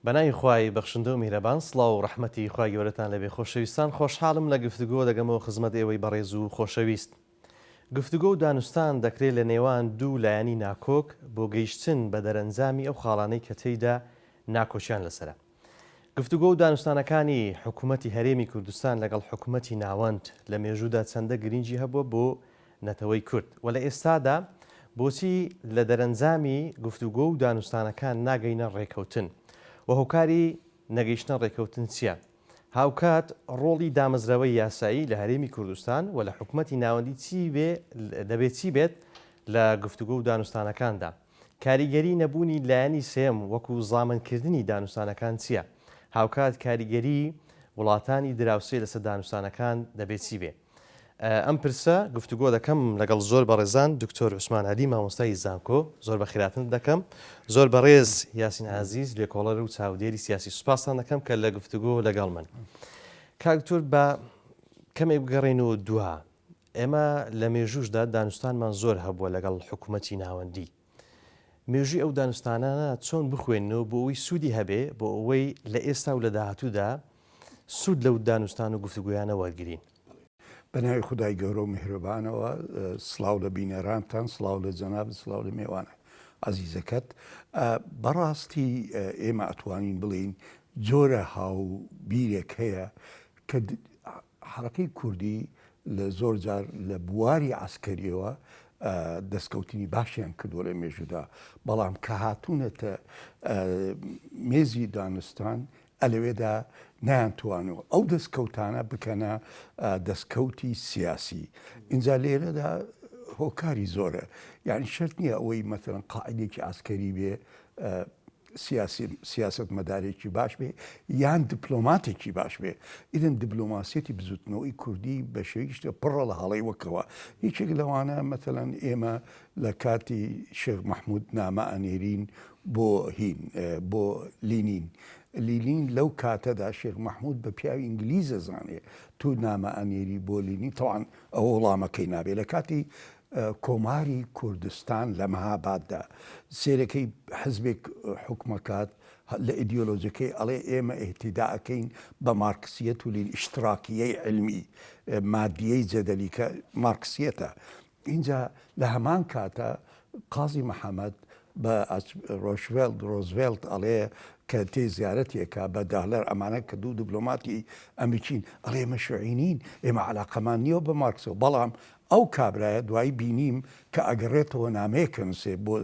بەناوی خوای بەخشندە و میهرەبان سڵاو و ڕەحمەتی خوای گەورەتان لێبێ خۆشەویستان خۆشحاڵم لە گفتوگۆ دەگەمەوە خزمەت ئێوەی بەڕێز و خۆشەویست گفتوگۆ و دانوستان دەکرێت لە نێوان دوو لایەنی ناکۆک بۆ گەیشتن بە دەرەنجامی ئەو خاڵانەی کە تێیدا ناکۆکیان لەسەرە گفتوگۆ و دانوستانەکانی حکومەتی هەرێمی کوردستان لەگەڵ حکومەتی ناوەند لە مێژوودا چەندە گرنگی هەبووە بۆ نەتەوەی کورد و لە ئێستادا بۆچی لە دەرەنجامی گفتوگۆ و دانوستانەکان ناگەینە ڕێکەوتن و هۆکاری نەگەیشتنە ڕێکەوتن چییە؟ هاوکات ڕۆڵی دامەزراوەی یاسایی لە هەرێمی کوردستان و لە حکومەتی ناوەندی چی بێ دەبێ چی بێت لە گفتوگۆ و دانوستانەکاندا؟ کاریگەری نەبوونی لایەنی سێیەم وەکو زامنکردنی دانوستانەکان چییە؟ هاوکات کاریگەری وڵاتانی دراوسێ لەسەر دانوستانەکان دەبێ چی بێ؟ ئەم پرسە گفتوگۆ دەکەم لەگەڵ زۆر بەڕێزان دکتۆر عوسمان عەلی مامۆستای زانکۆ زۆر بەخێراتنت دەکەم زۆر بەڕێز یاسین ئازیز لێکۆڵەر و چاودێری سیاسی سوپاستان دەکەم کە لە گفتوگۆ لەگەڵ من کاک دکتۆر بە کەمێک بگەڕێین و دوا ئێمە لە مێژووشدا دانوستانمان زۆر هەبووە لەگەڵ حکوومەتی ناوەندی مێژووی ئەو دانوستانانە چۆن بخوێننەوە بۆ ئەوەی سوودی هەبێ بۆ ئەوەی لە ئێستا و لە داهاتوودا سوود لەو دانوستان و گفتوگۆیانە وەرگرین؟ بە ناوی خودای گەورە و میهرەبانەوە سڵاو لە بینەرانتان، سڵاو لە جەنابت، سڵاو لە مێوانە عەزیزەکەت. بەڕاستی ئێمە ئەتوانین بڵێین جۆرە هاوبیرێک هەیە کە حەڕەکەی کوردی لە زۆر جار لە بواری عەسکەریەوە دەستکەوتنی باشیان کردووە لە مێژوودا، بەڵام کە هاتوونەتە مێزی دانوستان ئەلەوێدا نەیانتوانیوە ئەو دەستکەوتانە بکەنە دەستکەوتی سیاسی. ئینجا لێرەدا هۆکاری زۆرە، یعنی شەرت نییە ئەوەی مەسەلەن قائیدێکی عەسکەری بێ سیاسی سیاسەتمەدارێکی باش بێ یان دیپلۆماتێکی باش بێ ئیدن دیبلۆماسیەتی بزوتنەوەی کوردی بە شێوەیەکی شتە پڕە لە هەڵەی وەکەوە یەکێک لەوانە مەتەلەن ئێمە لە کاتی شێخ مەحمود نامە ئەنێرین بۆ هین بۆ لینین لینین لەو کاتەدا شێخ مەحمود بە پیاوی ئینگلیز ئەزانێ تو نامە ئەنێری بۆ لینین تەوان ئەوە وڵامەکەی نابێ لە کاتی کۆماری کوردستان لە مەهاباددا سێرەکەی حزبێک حوکمەکات لە ئیدیۆلۆجەکەی ئەڵێ ئێمە ئیهتیدا ئەکەین بە مارکسیەت و ئیشتراکیەی علمی مادیەی جەدەلی کە مارکسیەتە ئینجا لە هەمان کاتە قازی محەمەد بە ڕۆشڤێلت ڕۆزڤێلت ئەڵێ کە تێ زیارەتێکە بە داهلەر ئەمانە کە دوو دیبلۆماتی ئەمریکین ئەڵێ ئێمە شوعی نین ئێمە علاقەمان نییە بە مارکسەوە بەڵام ئەو کابرایە دوایی بینیم کە ئەگەڕێتەوە نامەیەک ئەنوسێ بۆ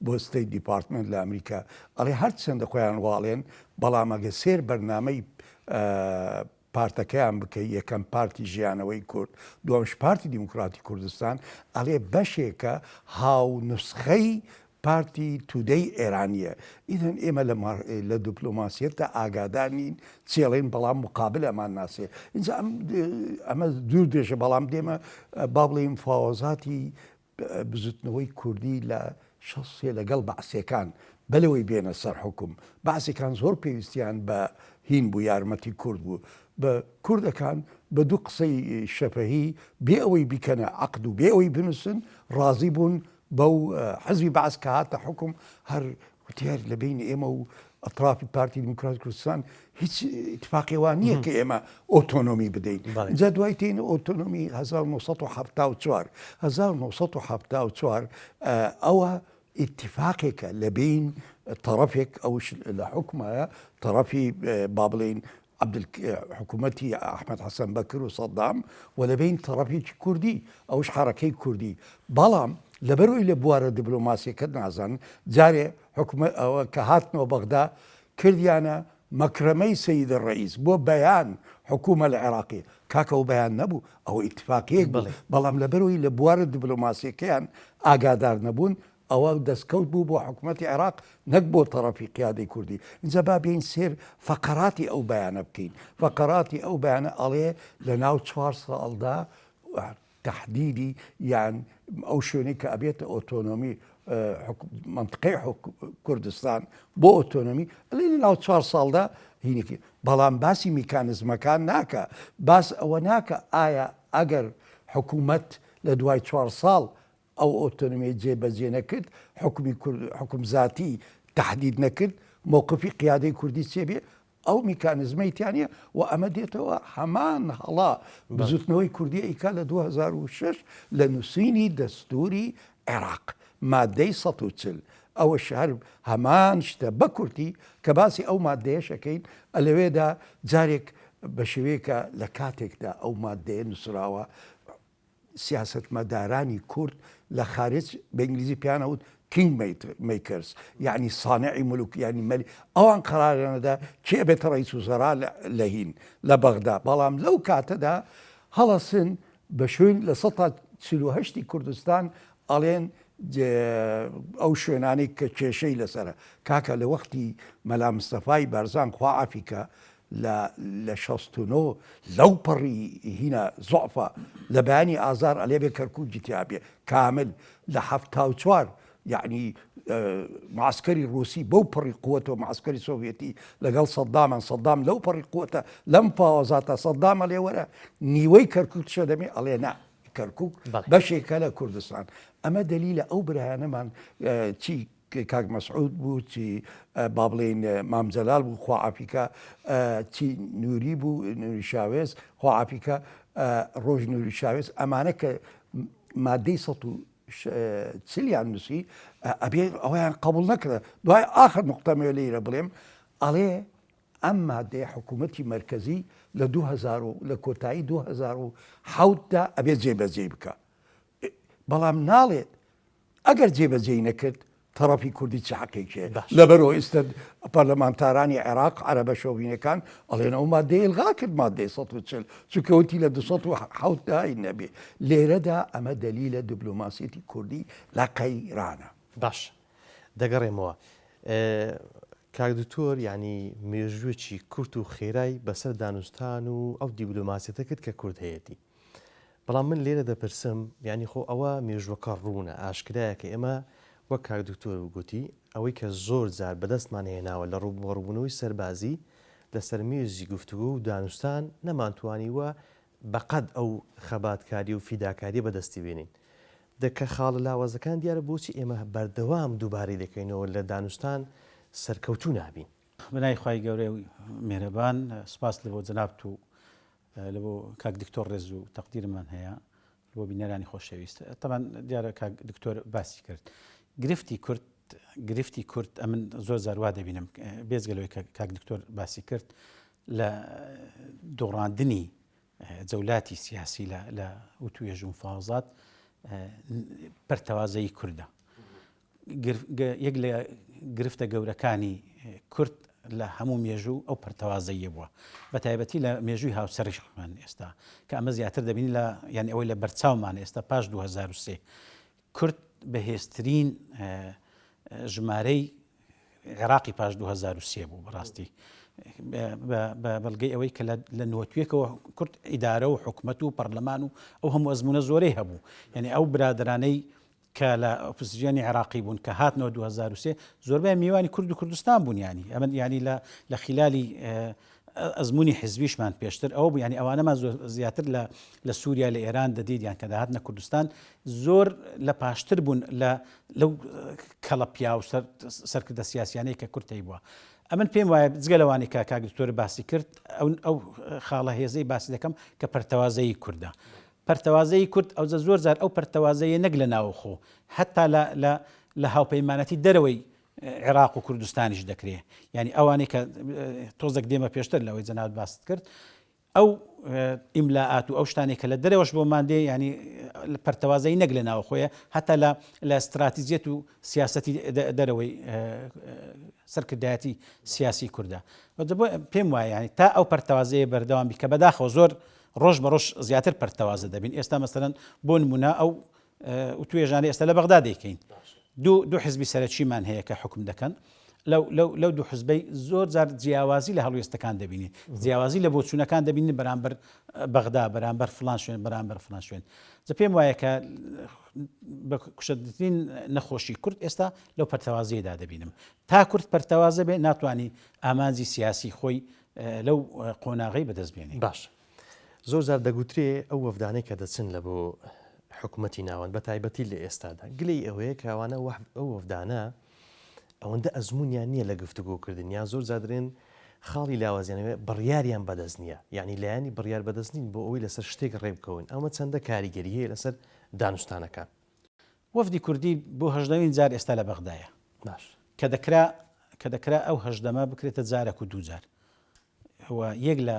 بۆ State Department لە ئەمریکا ئەڵێ هەرچەندە خۆیان واڵێن بەڵام ئەگە سێر بەرنامەی پارتەکەیان بکەی یەکەم پارتی ژیانەوەی کورد دووەمش پارتی دیموکراتی کوردستان ئەڵێ بەشێکە هاو نوسخەی پارتی تودەی ئێرانیە ئیدن ئێمە لە لە دیپلۆماسیەتدا ئاگادار نین چێڵین بەڵام مقابل ئەمان ناسێ اینجا ئەم ئەمە دوور درێژە بەڵام دێمە با بڵێین مفاوەزاتی بزوتنەوەی کوردی لە 63 لەگەڵ بەعسیەکان بەلەوەی بێنە سەر حوکم بەعسیەکان زۆر پێویستیان بە هین بوو یارمەتی کورد بوو بە کوردەکان بە دوو قسەی شەفەهی بێ ئەوەی بیکەنە عەقد و بێ ئەوەی بنووسن ڕازی بوون بەو حزبی بەعس کە هاتە حوکم هەر وتیار لە بین ئێمە و ئەترافی پارتی دیموکرات کوردستان هیچ اتفاقی وا نییە کە ئێمە ئۆتۆنۆمی بدەین جا دوای تێین ئۆتۆنۆمی 1974 1974 ئەوە اتفاقێکە لە بین تەڕەفێک ئەوش لە حکومایە تەڕەفی با بڵێین حکوومەتی ئەحمەد حەسەن بەکر و سەدام و لە بین تەڕەفێکی کوردی ئەوش حەڕەکەی کوردی بەڵام لەبەرئەوەی لە بوارە دبلۆماسیەکە نازانن جارێ حکومە ئەوە کە هاتنەوە بەغدا کردیانە مەکرەمەی سەید ڕەئیس بۆ بەیان حکومە لە عێراقی کاکە ئەو بەیان نەبوو ئەوە ئیتفاقیەک بوو بەڵام لەبەرئەوەی لە بوارە دبلۆماسیەکەیان ئاگادار نەبوون ئەوە دەستکەوت بوو بۆ حکومەتی عێراق نەک بۆ تەڕەفی قیادەی کوردی. ئینجا با بێین سێر فەقەراتی ئەو بەیانە بکەین. فەقەراتی ئەو بەیانە ئەڵێ لە ناو چوار ساڵدا تەحدیدی یان ئەو شوێنەی کە ئەبێتە ئۆتۆنۆمی مەنتقەی کوردستان بۆ ئۆتۆنۆمی ئەڵێ لە ناو چوار ساڵدا هینێکی بەڵام باسی میکانزمەکان ناکە باس ئەوە ناکە ئایا ئەگەر حکوومەت لە دوای چوار ساڵ ئەو ئۆتۆنۆمیەی جێ بەجێ نەکرد، حوکمی کورد، حوکم زاتی تەحدید نەکرد، مەوقفی قیادەی کوردی چێ بێ ئەو میکانزمەی تیا نیە و ئەمە دێتەوە هەمان هەڵا بزوتنەوەی کوردی ئەیکا لە 2006 لە نووسینی دەستوری عێراق مادەی 140 ئەوەش هەر هەمان شتە بە کورتی کە باسی ئەو مادەیەش ئەکەین ئەلەوێدا جارێک بە شێوەیەکە لە کاتێکدا ئەو مادەیە نووسراوە سیاسەتمەدارانی کورد لە خارج بە ئینگلیزی پێیان ئەوت king makers یعنی صانعی ملوک یعنی مەلی ئەوان قەراریانەدا کێ بێتە ڕئیس وزەرا لە هین لە بەغدا بەڵام لەو کاتەدا هەڵەسن بە شوێن لە 148 کوردستان ئەڵێن ئەو شوێنانەی کە کێشەی لەسرە کاکە لە وەختی مەلا مستەفای بارزان خوا عافیکە لە لە 69 لەو پەڕی هینە زۆعفە لە بەیانی ئازار ئەلێ بێ کەرکوکی تیا بێ کامل لە 74 یعنی معسکەری ڕوسی بەو پەڕی قوتەوە معسکەری سۆڤێتی لەگەڵ سەدامان سەدام لەو پەڕی قوتە لەم پاوەزاتە سەدامە لێ وەرە نیوەی کەرکوک چە دەمێ ئەڵێ نا کەرکک بەشێکە لە کوردستان ئەمە دەلیلە ئەو برایانەمان چی کاک مەسعود بوو چی با بڵێین مام جەلال بوو خوا عافیکا چی نوری بوو نوری شاوێز خوا عافیکا ڕۆژ نوری شاوێز ئەمانە کە مادەی سە چلیان نووسی ئەبێ ئەویان قبول نەکرا دوای آخر نقطەمێ لێرە بڵێم ئەڵێ ئەم مادەیە حکوومەتی مرکزی لە 2000 لە کۆتایی 2007 دا ئەبێ جێبەجێ بکە بەڵام ناڵێت ئەگەر جێبەجێی نەکرد تەڕەفی کوردی چ حەقێکی هەیە؟ باشە. لەبەرئەوە ئیستە پەرلەمانتارانی عێراق عەرەبە شۆڤینەکان ئەڵێن ئەو مادەی ئیلغا کرد مادەی 140 چونکە وتی لە 207 دا نەبێ. لێرەدا ئەمە دەلیلە دبلۆماسیەتی کوردی لە قەیرانە. باشە دەگەڕێمەوە کاک دکتۆر یانی مێژووێکی کورت و خێرای بەسەر دانوستان و ئەو دیبلۆماسیەتە کرد کە کورد هەیەتی. بەڵام من لێرە دەپرسم یانی خۆ ئەوە مێژووەکە ڕوونە ئاشکرایە کە ئێمە وەک کاک دکتۆر گوتی ئەوەی کە زۆر جار بەدەستمان هێناوە لە ڕووبەڕووبوونەوەی سەربازی لەسەر مێزی گفتوگۆ و دانوستان نەمانتوانیوە بەقەد ئەو خەباتکاری و فیداکاریە بەدەستی بێنین دە کە خاڵە لاوازەکان دیارە بۆچی ئێمە بەردەوام دووبارەی دەکەینەوە لە دانوستان سەرکەوتوو نابین؟ بەناوی خوای گەورەی میهرەبان سوپاس لەبۆ جەنابت و لە بۆ کاک دکتۆر ڕێز و تەقدیرمان هەیە بۆ بینەرانی خۆشەویست تەبان دیارە کاک دکتۆر باسی کرد گرفتی کورد گرفتی کورد ئەمن زۆر جار وا دەبینم بێجگەلەوەی کە کاک دکتۆر باسی کرد لە دۆڕاندنی جەولاتی سیاسی لە وتوێژ و مفاوەزات پەرتەوازەیی کوردە یەک لە گرفتە گەورەکانی کورد لە هەموو مێژوو ئەو پەرتەوازەییە بووە بە تایبەتی لە مێژووی هاوسەرشمان ئێستا کە ئەمە زیاتر دەبین لە یعنی ئەوەی لە بەرچاومان ئێستا پاش 2003 کورد بەهێزترین ژمارەی عێراقی پاش 2003 بوو بەڕاستی بە بەڵگەی ئەوەی کە لە نوەتوێکەوە کورد ئیدارە و حکومەت و پەرلەمان و ئەو هەموو ئەزمونە زۆرەی هەبوو یعنی ئەو برادرانەی کە لە ئۆپۆزسیۆنی عێراقی بوون کە هاتنەوە 2003 زۆربەیان میوانی کورد و کوردستان بوون یانی ئەمن یانی لە لە خلالی ئەزمموی حزبیشمان پێشتر ئەوە بوو ینی ئەوانەمان زۆر زیاتر لە لە سووریا لە ئێران دەدید یان کە داهاتنە کوردستان زۆر لە پاشتر بوون لە لەو کەڵە پیا و سەرکردە سیاسیانەی کە کورتەی بووە ئەمن پێم وایە جگە لەوانی کە کاک دکتۆر باسی کرد ئەو ئەو خاڵە هێزەی باسی دەکەم کە پەرتەوازەیی کوردە پەرتەوازەیی کورد ئەوجە زۆر جار ئەو پەرتەوازەیە نەک لە ناوخۆ هەتا لە لە لە هاوپەیمانەتی دەرەوەی عێراق و کوردستانیش دەکرێ یعنی ئەوانەی کە تۆزێک دێمە پێشتر لەوەی جەنابت باست کرد ئەو ئیملاات و ئەو شتانێک کە لە دەرەوەش بۆمان دێ ینی پەرتەوازەی نەک لە ناوخۆیە هەتا لە لە استراتیجیەت و سیاستی دەرەوەی سەرکردایەتی سیاسی کوردە پێم وایە ینی تا ئەو پەرتەوازەیە بەردەوام بی کە بەداخەوە زۆر ڕۆژ بە ڕۆژ زیاتر پەرتەوازە دەبین ئێستا مەسەلەن بۆ نمونە ئەو وتوێژانە ئێستا لە بەغدا دەیکەین دوو دوو حزبی سەرەکیمان هەیە کە حکم دەکەن لەو لەو لەو دوو حزبەی زۆر جار جیاوازی لە هەڵوێستەکان دەبینین جیاوازی لە بۆچوونەکان دەبینین بەرامبەر بەغدا بەرامبەر فلان شوێن بەرامبەر فلان شوێن جا پێم وایە کە بە کوشندەترین نەخۆشی کورد ئێستا لەو پەرتەوازیەدا دەبینم تا کورد پەرتەوازە بێ ناتوانانی ئامانجی سیاسی خۆی لەو قۆناغەی بەدەست بێنێ. باشە زۆر جار دەگوترێ ئەو وەفدانەی کە دەچن لە بۆ حکومەتی ناوەند بە تایبەتی لە ئێستادا گلەی ئەوەیە کە ئەوانە ئەو وەفدانە ئەوەندە ئەزموونیان نییە لە گفتوگۆکردن یان زۆر جار دەرێن خاڵی لاوازیان ئەوەیە بڕیاریان بەدەست نییە یانی لایەنی بڕیار بەدەست نین بۆ ئەوەی لەسەر شتێک ڕێبکەون ئەمە چەندە کاریگەری هەیە لەسەر دانوستانەکان؟ وەفدی کوردی بۆ هەژدەمین جار ئێستا لە بەغدایە. باش. کە دەکرا کە دەکرا ئەو هەژدەمە بکرێتە جارەک و دوو جار. و یەک لە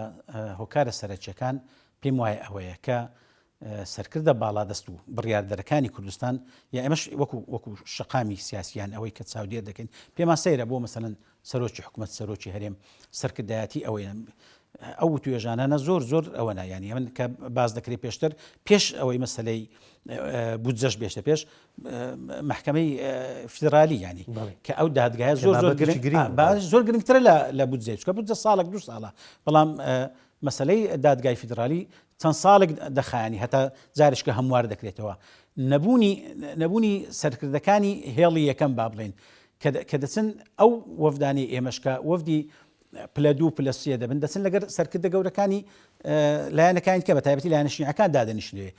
هۆکارە سەرەکیەکان پێم وایە ئەوەیە کە سەرکردە باڵادەست و بڕیاردەرەکانی کوردستان یا ئێمەش وەکو وەکو شەقامی سیاسیان ئەوەی کە چاودێر دەکەین پێمان سەیرە بۆ مەسەلەن سەرۆکی حکومەت سەرۆکی هەرێم سەرکردایەتی ئەوەیە ئەو وتوێژانانە زۆر زۆر ئەوە نایانی من کە باز دەکرێت پێشتر پێش ئەوەی مەسلەی بودجەش بێشتە پێش محکمەی فیدرالی ینی کە ئەو دادگایە زۆر زۆر گرنگ زۆر گرنگترە لە بودجەی چکە بودجە ساڵێک دو ساڵە بەڵام مەسلەی دادگای فیدرالی چەند ساڵێک دەخایانی هەتا جارشکە هەموار دەکرێتەوە نەبوونی نەبوونی سەرکردەکانی هێڵی یەکەم با بڵێن کە دەچن ئەو وەفدانەی ئێمەش کە وەفدی پلە دوو پلە سێ دەبن دەچن لەگەر سەرکردە گەورەکانی لایەنەکانی کە بە تایبەتی لایەنە شیعەکان دادەنیشن لەوێ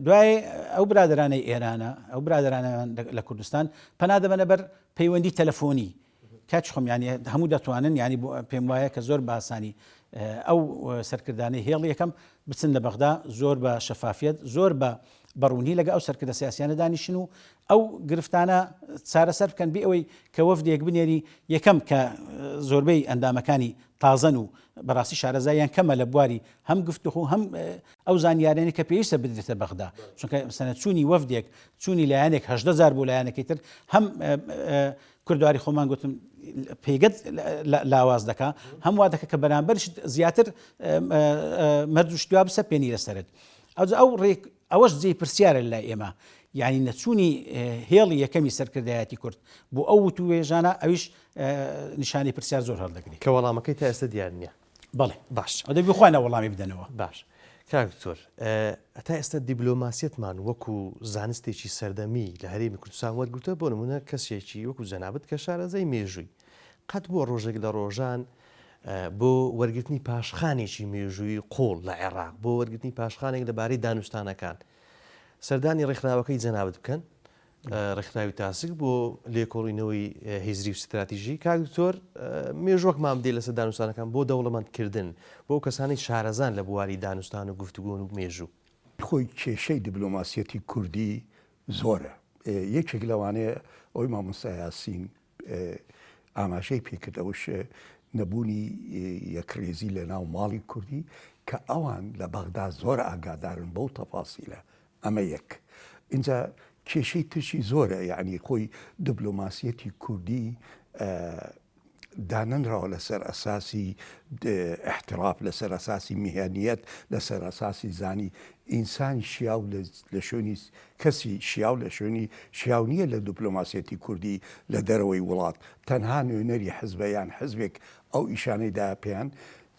دوای ئەو برادرانەی ئێرانە ئەو برادرانە لە کوردستان پەنا دەبەنە بەر پەیوەندی تەلەفۆنی کاچ خۆم یانی هەموو دەتوانن ینی پێم وایە کە زۆر باسانی ئەو سەرکردانەی هێڵ یەکەم بچن لە بەغدا زۆر بە شەفافیت زۆر بە بەڕوونی لەگە ئەو سەرکردە سیاسیانە دانیشن و ئەو گرفتانە چارەسەر بکەن بێ ئەوەی کە وەفدێک بنێری یەکەم کە زۆربەی ئەندامەکانی تازەن و بەڕاستی شارەزاییان کەمە لە بواری هەم گفتوگۆ هەم ئەو زانیارانەی کە پێویستە بدرێتە بەغدا چونکە سەنە چوونی وەفدێک چوونی لایەنێک هەژدە جار بۆ لایەنەکەی تر هەم کوردواری خۆمان گوتم پێگەت لاواز دەکا هەم وا دەکە کە بەرامبەرش زیاتر مەرج و شتوا بسەپێنی لەسەرت ئەوجا ئەو ڕێک ئەوەش جێی پرسیارە لای ئێمە یانی نەچوونی هێڵی یەکەمی سەرکردایەتی کورد بۆ ئەو وتووێژانە ئەویش نیشانەی پرسیار زۆر هەڵدەگری. کە وەڵامەکەی تا ئێستا دیار نییە. بەڵێ. باش. ئەو دەبی خۆیان وەڵامی بدەنەوە. باش. کاک دکتۆر هەتا ئێستا دیبلۆماسیەتمان وەکو زانستێکی سەردەمی لە هەرێمی کوردستان وەرگرتووە بۆ نمونە کەسێکی وەکو جەنابت کە شارەزای مێژووی قەت بووە ڕۆژێک لە ڕۆژان بۆ وەرگرتنی پاشخانێکی مێژوویی قووڵ لە عێراق، بۆ وەرگرتنی پاشخانێک لەبارەی دانوستانەکان، سەردانی ڕێکخراوەکەی جەنابت بکەن، ڕێکخراوی تاسک بۆ لێکۆڵینەوەی هزری و ستراتیژی. کاک دکتۆر مێژووەکمان بدەی لەسەر دانوستانەکان بۆ دەوڵەمەندکردن بۆ ئەو کەسانەی شارەزان لە بواری دانوستان و گفتوگۆ و مێژوو. خۆی کێشەی دیبلۆماسیەتی کوردی زۆرە، یەکێک لەوانەیە ئەوەی مامۆستا یاسین ئاماژەی پێکرد ئەوەش نەبوونی یەکڕیزی لە ناو ماڵی کوردی کە ئەوان لە بەغدا زۆر ئاگادارن بەو تەفاسیلە ئەمە یەک اینجا کێشەی ترشی زۆرە یعنی خۆی دیبلۆماسیەتی کوردی دانەنراوە لەسەر ئەساسی احتراف لەسەر ئەساسی میهنیەت لەسەر ئەساسی زانی ئینسانی شیاو لە شوێنی کەسی شیاو لە شوێنی شیاو نییە لە دیپلۆماسیەتی کوردی لە دەرەوەی وڵات تەنها نوێنەری حزبە یان حزبێک ئەو ئیشانەی دا پێیان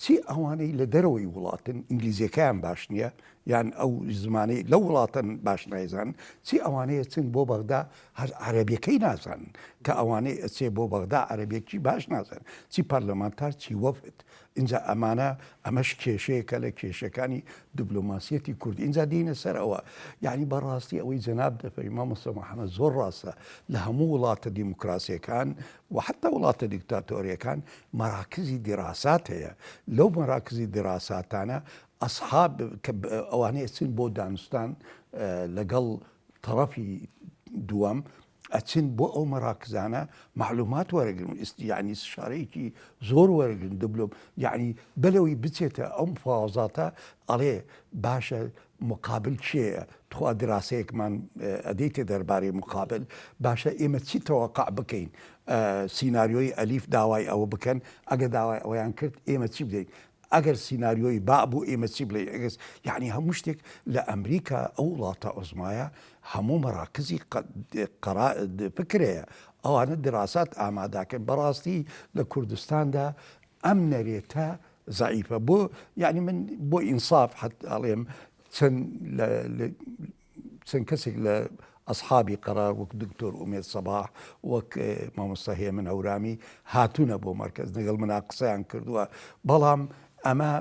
چی ئەوانەی لە دەرەوەی وڵاتن ئینگلیزیەکەیان باش نییە یان ئەو زمانەی لەو وڵاتەن باش نایزانن چی ئەوانەی ئەچن بۆ بەغدا هەر عەرەبیەکەی نازانن کە ئەوانەی ئەچێ بۆ بەغدا عەرەبیەکی باش نازانن چی پەرلەمانتار چی وەفد ئینجا ئەمانە ئەمەش کێشەیەکە لە کێشەکانی دیبلۆماسیەتی کورد ئینجا دینە سەر ئەوە یعنی بەڕاستی ئەوەی جەناب دەفەری مامۆستا محەممەد زۆر ڕاستە لە هەموو وڵاتە دیموکراسیەکان و حتا وڵاتە دیکتاتۆریەکان مەراکزی دیراسات هەیە لەو مەراکزی دیراساتانە ئەسحاب کە ئەوانەی ئەچن بۆ دانوستان لەگەڵ تەڕەفی دووەم ئەچن بۆ ئەو مەراکزانە معلومات وەرەگرن یعنی شارەیەکی زۆر وەرەگرن دبلۆم یعنی بەلەوەی بچێتە ئەو مفاوەزاتە ئەڵێ باشە مقابل کێیە تخوا دراسەیەکمان ئەدەیتێ دەربارەی مقابل باشە ئێمە چی تەوەقع بکەین سیناریۆی ئەلیف داوای ئەوە بکەن ئەگە داوای ئەویان کرد ئێمە چی بدەین ئەگەر سیناریۆی با بوو ئێمە چی بڵێین ئەگەر یعنی هەموو شتێک لە ئەمریکا ئەو وڵاتە عوزمایە هەموو مەراکزی فکرەیە ئەوانە دراسات ئاماداکەن بەڕاستی لە کوردستاندا ئەم نەرێتە زعیفە بۆ یعنی من بۆ ئینساف حت ئەڵێم چەند چەند کەسێک لە ئەسحابی قەرار وەک دکتۆر ئومێد سەباح وەک مامۆستا هێمن هەورامی هاتوونە بۆ مەرکەز لەگەڵ منا قسەیان کردووە بەڵام ئەمە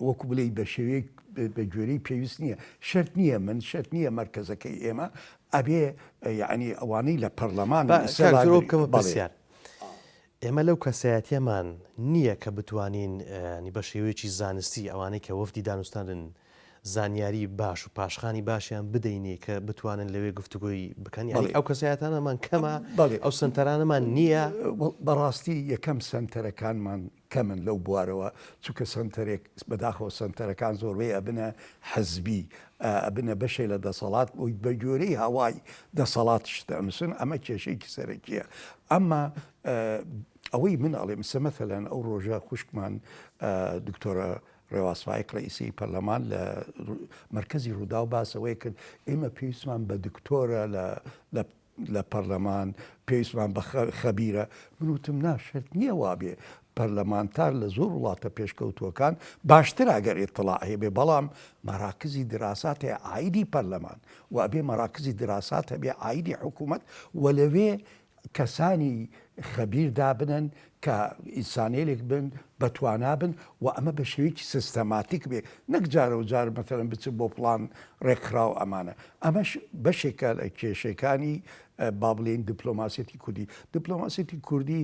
وەکو بلێی بە شێوەیەک بە گوێرەی پێویست نییە شەرت نییە من شەرت نییە مەرکەزەکەی ئێمە ئەبێ یعنی ئەوانەی لە پەرلەمان بکەمە پرسیار. ئێمە لەو کەسایەتیەمان نییە کە بتوانین ینی بە شێوەیەکی زانستی ئەوانەی کە وەفدی دانوستاندن زانیاری باش و پاشخانی باشیان بدەینێ کە بتوانن لەوێ گفتوگۆی بکەن یانی ئەو کەسایەتانەمان کەمە ئەو سەنتەرانەمان نییە. بەڕاستی یەکەم سەنتەرەکانمان کەمن لەو بوارەوە چونکە سەنتەرێک بەداخەوە سەنتەرەکان زۆربەی ئەبنە حزبی ئەبنە بەشێ لە دەسەڵات بۆی بە گوێرەی هەوای دەسەڵات شتە ئەنووسن ئەمە کێشەیەکی سەرەکیە ئەمما ئەوەی من ئەڵێم سە مەثلەن ئەو ڕۆژە خوشکمان دکتۆرە ڕێواس فایق ڕئیسی پەرلەمان لە مەرکەزی ڕووداو باسەوەی کرد ئێمە پێویستمان بە دکتۆرە لە لە لە پەرلەمان پێویستمان بە خەبیرە من وتم نا شەرت نییە وابێ پەرلەمانتار لە زۆر وڵاتە پێشکەوتووەکان باشتر ئەگەر ئیتڵاع هەبێ بەڵام مەراکزی دراسات هەیە عایدی پەرلەمان و ئەبێ مەراکزی دراسات هەبێ عایدی حکوومەت و لەوێ کەسانی خەبیر دابنەن کە ئینسانێلێک بن بەتوانا بن و ئەمە بە شێوەیەکی سیستەماتیک بێ نەک جارە و جار مەتەلەن بچن بۆ پڵان ڕێکخراو ئەمانە ئەمەش بەشێکە لە کێشەکانی با بڵێین دیپلۆماسیەتی کوردی دیپلۆماسیەتی کوردی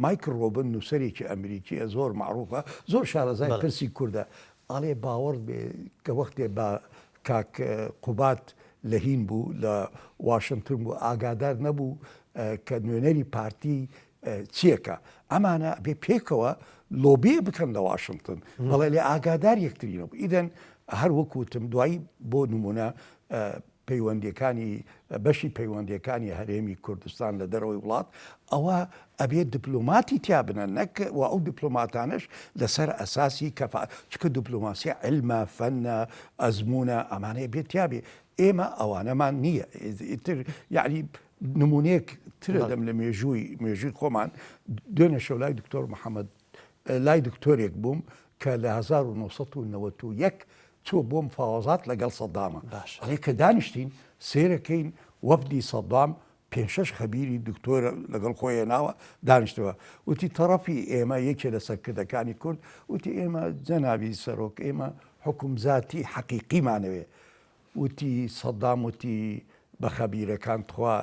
مایکل ڕۆبن نووسەرێکی ئەمریکیە زۆر معروفە زۆر شارەزای پرسی کوردە ئەڵێ باوەڕ بێ کە وەختێ بە کاک قوباد لە هین بوو لە واشنتن بوو ئاگادار نەبوو کە نوێنەری پارتی چیەکە ئەمانە بێ پێکەوە لۆبێ بکەن لە واشنتن بەڵێ لێ ئاگادار یەکتری نەبوو ئیدەن هەر وەکوتم دوایی بۆ نمونە پەیوەندیەکانی بەشی پەیوەندیەکانی هەرێمی کوردستان لە دەرەوەی وڵات ئەوە ئەبێ دیپلۆماتی تیا بنەن نەک و ئەو دیپلۆماتانەش لەسەر ئەساسی کەفا چکە دیپلۆماسی علمە فەنە ئەزمونە ئەمانەیە بێت تیا بێ ئێمە ئەوانەمان نییە ئیتر یعنی نمونەیەک ترە دەم لە مێژووی مێژووی خۆمان دوێنێ شەو لای دکتۆر محەممەد لای دکتۆرێک بووم کە لە 1991 چووە بۆ مفاوەزات لەگەڵ سەدامە ئەڵێ کە دانیشتین سێرەکەین وەفدی سەدام پێ شەش خەبیری دکتۆر لەگەڵ خۆی هێناوە دانیشتەوە وتی تەڕەفی ئێمە یەکێ لە سەرکردەکانی کورد وتی ئێمە جەنابی سەرۆک ئێمە حکوم زاتی حەقیقیمانەوێ وتی سەدام وتی بە خەبیرەکان تخوا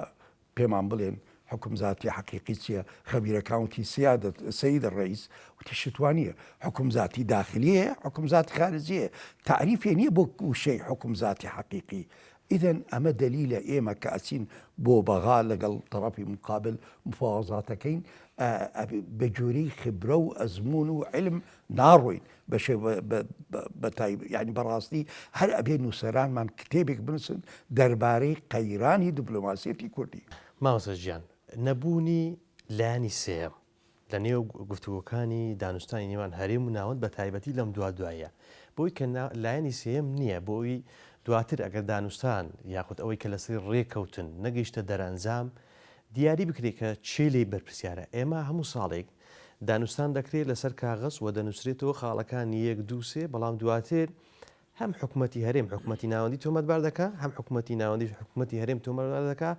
پێمان بڵێن حوکم زاتی حەقیقی چیە؟ خەبیرەکان وتی سیادەت سید الرئیس وتی شت وا نیە حوکم زاتی داخلی هەیە حوکم زاتی خارجی هەیە تەعریفێ نیە بۆ وشەی حوکم زاتی حەقیقی ئیذن ئەمە دەلیلە ئێمە کە ئەچین بۆ بەغا لەگەڵ تەڕەفی مقابل مفاوەزاتەکەین بە گوێرەی خبرە و ئەزموون و علم ناڕۆین بە شێوە بە تایب یانی بەڕاستی هەر ئەبێ نووسەرانمان کتێبێک بنووسن دەربارەی قەیرانی دیپلۆماسیەتی کوردی. مامۆستا گیان نەبوونی لایەنی سێیەم لە نێو گفتوگۆکانی دانوستانی نێوان هەرێم و ناوەند بە تایبەتی لەم دوا دواییە بۆی کە لایەنی سێیەم نییە بۆ ئەوی دواتر ئەگەر دانوستان یاخود ئەوەی کە لەسەری ڕێکەوتن نەگەیشتە دەرئەنجام دیاری بکرێت کە کێ لێی بەرپرسیارە ئێمە هەموو ساڵێک دانوستان دەکرێت لەسەر کاغەز و دەنووسرێتەوە خاڵەکانی یەک دوو سێ، بەڵام دواتر هەم حکومەتی هەرێم حکومەتی ناوەندی تۆمەتبار دەکا، هەم حکومەتی ناوەندیش حکومەتی هەرێم تۆمەتبار دەکا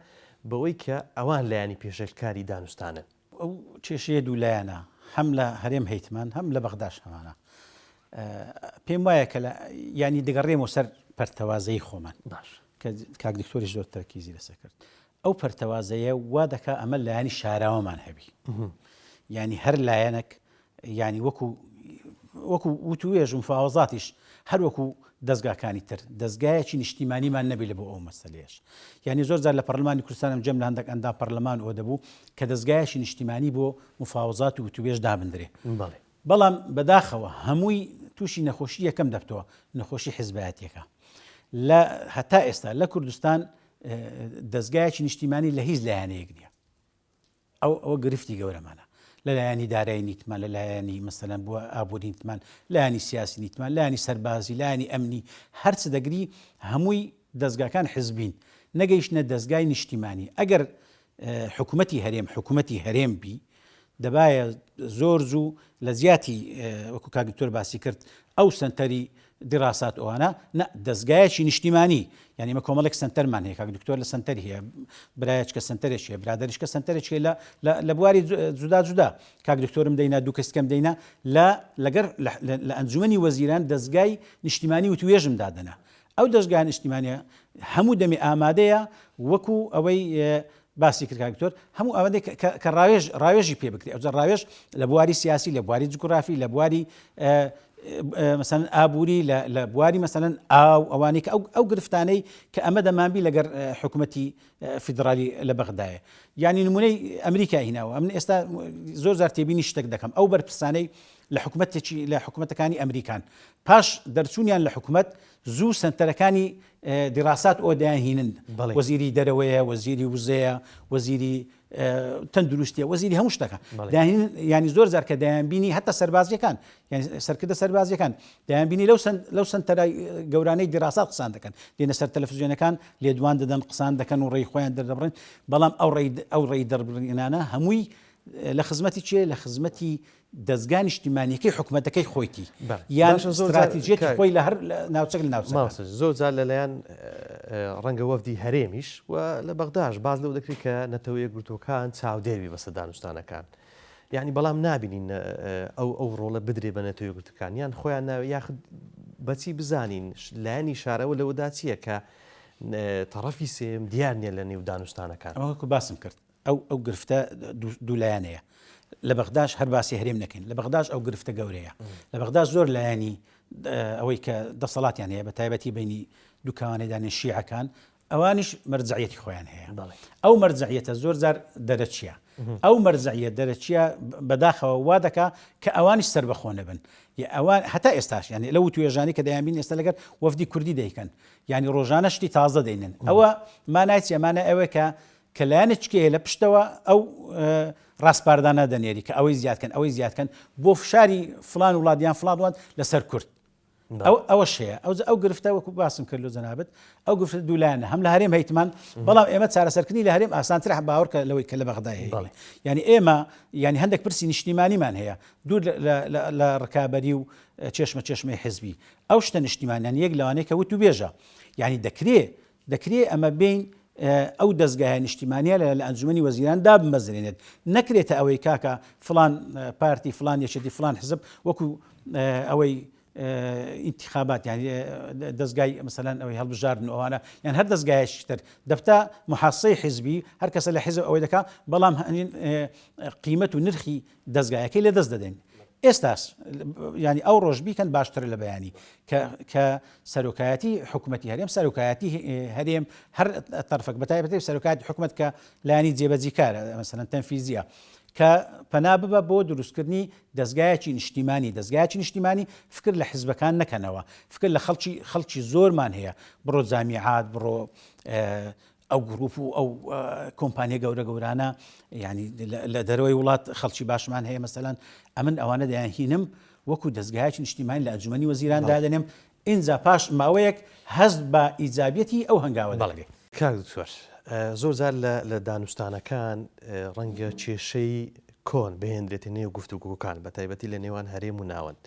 بەوەی کە ئەوان لایەنی پێشێلکاری دانوستانن. ئەو کێشەیە دوولایەنە، هەم لە هەرێم هەیتمان هەم لە بەغداش هەمانە. پێم وایە کە لە یانی دەگەڕێمەوە سەر پەرتەوازەیی خۆمان باش. کە کاک دکتۆریش زۆر تەرکیزی لەسەر کرد. ئەو پەرتەوازەیە وا دەکا ئەمە لایەنی شاراوەمان هەبی یعنی هەر لایەنێک یعنی وەکو وەکو وتوێژ و مفاوەزاتیش هەر وەکو دەستگاکانی تر دەستگایەکی نیشتیمانیمان نەبی لە بۆ ئەو مەسەلەیەش یعنی زۆر جار لە پەرلەمانی کوردستانم جێم لە هەندێک ئەندام پەرلەمان ئەوە دەبوو کە دەستگایەکی نیشتیمانی بۆ مفاوەزات و وتوێژ دابندرێ بەڵێ بەڵام بەداخەوە هەمووی تووشی نەخۆشی یەکەم دەبتەوە نەخۆشی حزبایەتیەکە لە هەتا ئێستا لە کوردستان دەستگایەکی نیشتیمانی لە هیچ لایەنەیەک نییە ئەو ئەوە گرفتی گەورەمانە لە لایەنی دارایی نیتمان لە لایەنی مەسەلەن بووە ئابووری نیتمان لایەنی سیاسی نیتمان لایەنی سەربازی لایەنی ئەمنی هەرچ دەگری هەمووی دەستگاکان حزبین نەگەیشتە دەستگای نیشتیمانی ئەگەر حکومەتی هەرێم حکومەتی هەرێم بی دەبایە زۆر زوو لە جیاتی وەکو کاک دکتۆر باسی کرد ئەو سەنتەری دیراسات ئەوانە نە دەستگایەکی نیشتیمانی یعنی ئمە کۆمەڵێک سەنتەرمان هەیە کاک دکتۆر لە سەنتەر هەیە برایەچکە سەنتەرێک هەیە برادەریشکە سەنتەرێک هەیە لە لە بواری جودا جودا کاک دکتۆرم دەینا دوو کەسکەم دەینا لە لەگەر لە ئەنجومەنی وەزیران دەستگای نیشتیمانی وتوێژم دادەنا ئەو دەزگا نیشتیمانیە هەموو دەمی ئامادەیە وەکو ئەوەی. باسی کرد کاک دکتۆر هەموو ئەوەندەی کە ڕاوێژ ڕاوێژی پێ بکرێت ئەوجا ڕاوێژ لە بواری سیاسی لە بواری جوگرافی لە بواری مەسەن ئابووری لە بواری مەسەن ئاو ئەوانەی کە ئەو گرفتانەی کە ئەمە دەمانبی لەگەر حکوومەتی فیدرالی لە بەغدایە یعنی نمونەی ئەمریکا هیناوە ئەمن ئێستا زۆر زار تێبینی شتێک دەکەم ئەو بەرپرسانەی لە حکوومەتێکی لە حکوومەتەکانی ئەمریکان پاش دەرچوونیان لە حکوومەت زوو سەنتەرەکانی دیراسات ئۆ دەیان هینن وەزیری دەرەوەیە وەزیری وزەیە وەزیری تەندروستیە وەزیری هەموو شتەکە ینی زۆر زار کە دەیان بینی هەتا سەربازیەکان سەرکردە سەربازیەکان دەیان بینی لەو لەو سنتەرە گەورانەی دیراسات قسان دەکەن دێنە سەر تەلەفزیۆنەکان لێدوان دەدەن قسان دەکەن و ڕێی خۆیان دەردەبڕن بەڵام ئەو ڕێی ئەو ڕێی دەربڕینانە هەمووی لە خزمەتی چێ لە خزمەتی دەزگا نیشتیمانیەکەی حکومەتەکەی خۆیتی یان ستراتیجیەتی خۆی لە هەر ناوچەک لە ناوچەکان. مامۆستا زۆر جار لەلایەن ڕەنگە وەفدی هەرێمیش و لە بەغداش باس لەوە دەکرێت کە نەتەوە یەکگرتووەکان چاودێر بی بەسەر دانوستانەکان یعنی بەڵام نابینین ئەو ئەو ڕۆڵە بدرێ بە نەتەوە یەکگرتووەکان یان خۆیان ناوێ یاخود بەچی بزانین لایەنی شارەوە لەوەدا چییە کە تەڕەفی سێم دیار نییە لە نێو دانوستانەکان. ئەمە وەکو باسم کرد ئەو ئەو گرفتە دوولایەنەیە لە بەغداش هەر باسی هەرێم نەکەین لە بەغداش ئەو گرفتە گەورەیە لە بەغداش زۆر لایەنی ئەوەی کە دەسەڵاتیان هەیە بە تایبەتی بینی دوکانێدانێ شیعەکان ئەوانیش مەرجعیەتی خۆیان هەیە ئەو مەرجعیەتە زۆر جار دەرەچیە ئەو مەرجعیە دەرەچیە بەداخەوە وا دەکا کە ئەوانیش سربەخۆ نەبن ئەوان هەتا ئێستاش یعنی لەو توێژانی کە دەیانبین ئێستا لەگەر وەفدی کوردی دەیکەن یعنی ڕۆژانە شتی تازە دەینن ئەوە مانای چیە مانای ئەوەیە کە کە لایەنێکی هەیە لە پشتەوە ئەو ڕاسپاردانە دەنێری کە ئەوەی زیادکەن ئەوەی زیادکەن بۆ فشاری فلان وڵات یان فلان وڵات لەسەر کورد ئەو ئەوەش هەیە ئەو ئەو گرفتە وەکو باسم کرد لە جەنابەت ئەو گرفتە دوولایەنە هەم لە هەرێم هەیتمان بەڵام ئێمە چارەسەرکردنی لە هەرێم ئاسانتر باوەڕکە لەوەی کە لە بەغدای هەیە یعنی ئێمە یعنی هەندێک پرسی نیشتیمانیمان هەیە دوور لە ڕکابەری و چێشمە چێشمەی حزبی ئەو شتە نیشتیمانیان یەک لەوانەیە کە وت و بێژە یعنی دەکرێ دەکرێ ئەمە بێین ئەو دەزگایە نیشتیمانیە لە ئەنجومەنی وەزیران دابمەزرێنێت نەکرێتە ئەوەی کاکە فلان پارتی فلان یەکێتی فلان حزب وەکو ئەوەی ئینتخابات یان دەستگای مەسەلەن ئەوەی هەڵبژاردن ئەوانە یان هەر دەستگایەکی تر دەبتە محاسەی حزبی هەر کەسە لە حزب ئەوەی دەکا بەڵام قیمەت و نرخی دەزگایەکەی لە دەست دەدەین. ئێستاش یانی ئەو ڕۆژ بیکەن باشترە لە بەیانی کە کە سەرۆکایەتی حکوومەتی هەرێم سەرۆکایەتی هەرێم هەر تەرفەک بەتایبەتی سەرۆکایەتی حکوومەت کە لایەنی جێبەجیکارە مەسەلەن تەنفیزیە کە پەنا ببە بۆ دروستکردنی دەزگایەکی نیشتیمانی دەزگایەکی نیشتیمانی فکر لە حزبەکان نەکەنەوە فکر لە خەڵکی خەڵکی زۆرمان هەیە بڕۆ جامیعات بڕۆ ئەو گروپ و ئەو کۆمپانیە گەورە گەورانە ینی لە دەرەوەی وڵات خەڵکی باشمان هەیە مەسەلەن ئەمن ئەوانە دەیان هینم وەکو دەستگایکی نیشتیمانی لە ئەنجومەنی وەزیران دادەنێم ئینجا پاش ماوەیەک هەست بە ئیجابیەتی ئەو هەنگاوە دەکرێت. کاک دکتۆر زۆر جار لە دانوستانەکان ڕەنگە کێشەی کۆن بهێنرێتە نێو گفتوگۆکان بە تایبەتی لە نێوان هەرێم و ناوەند.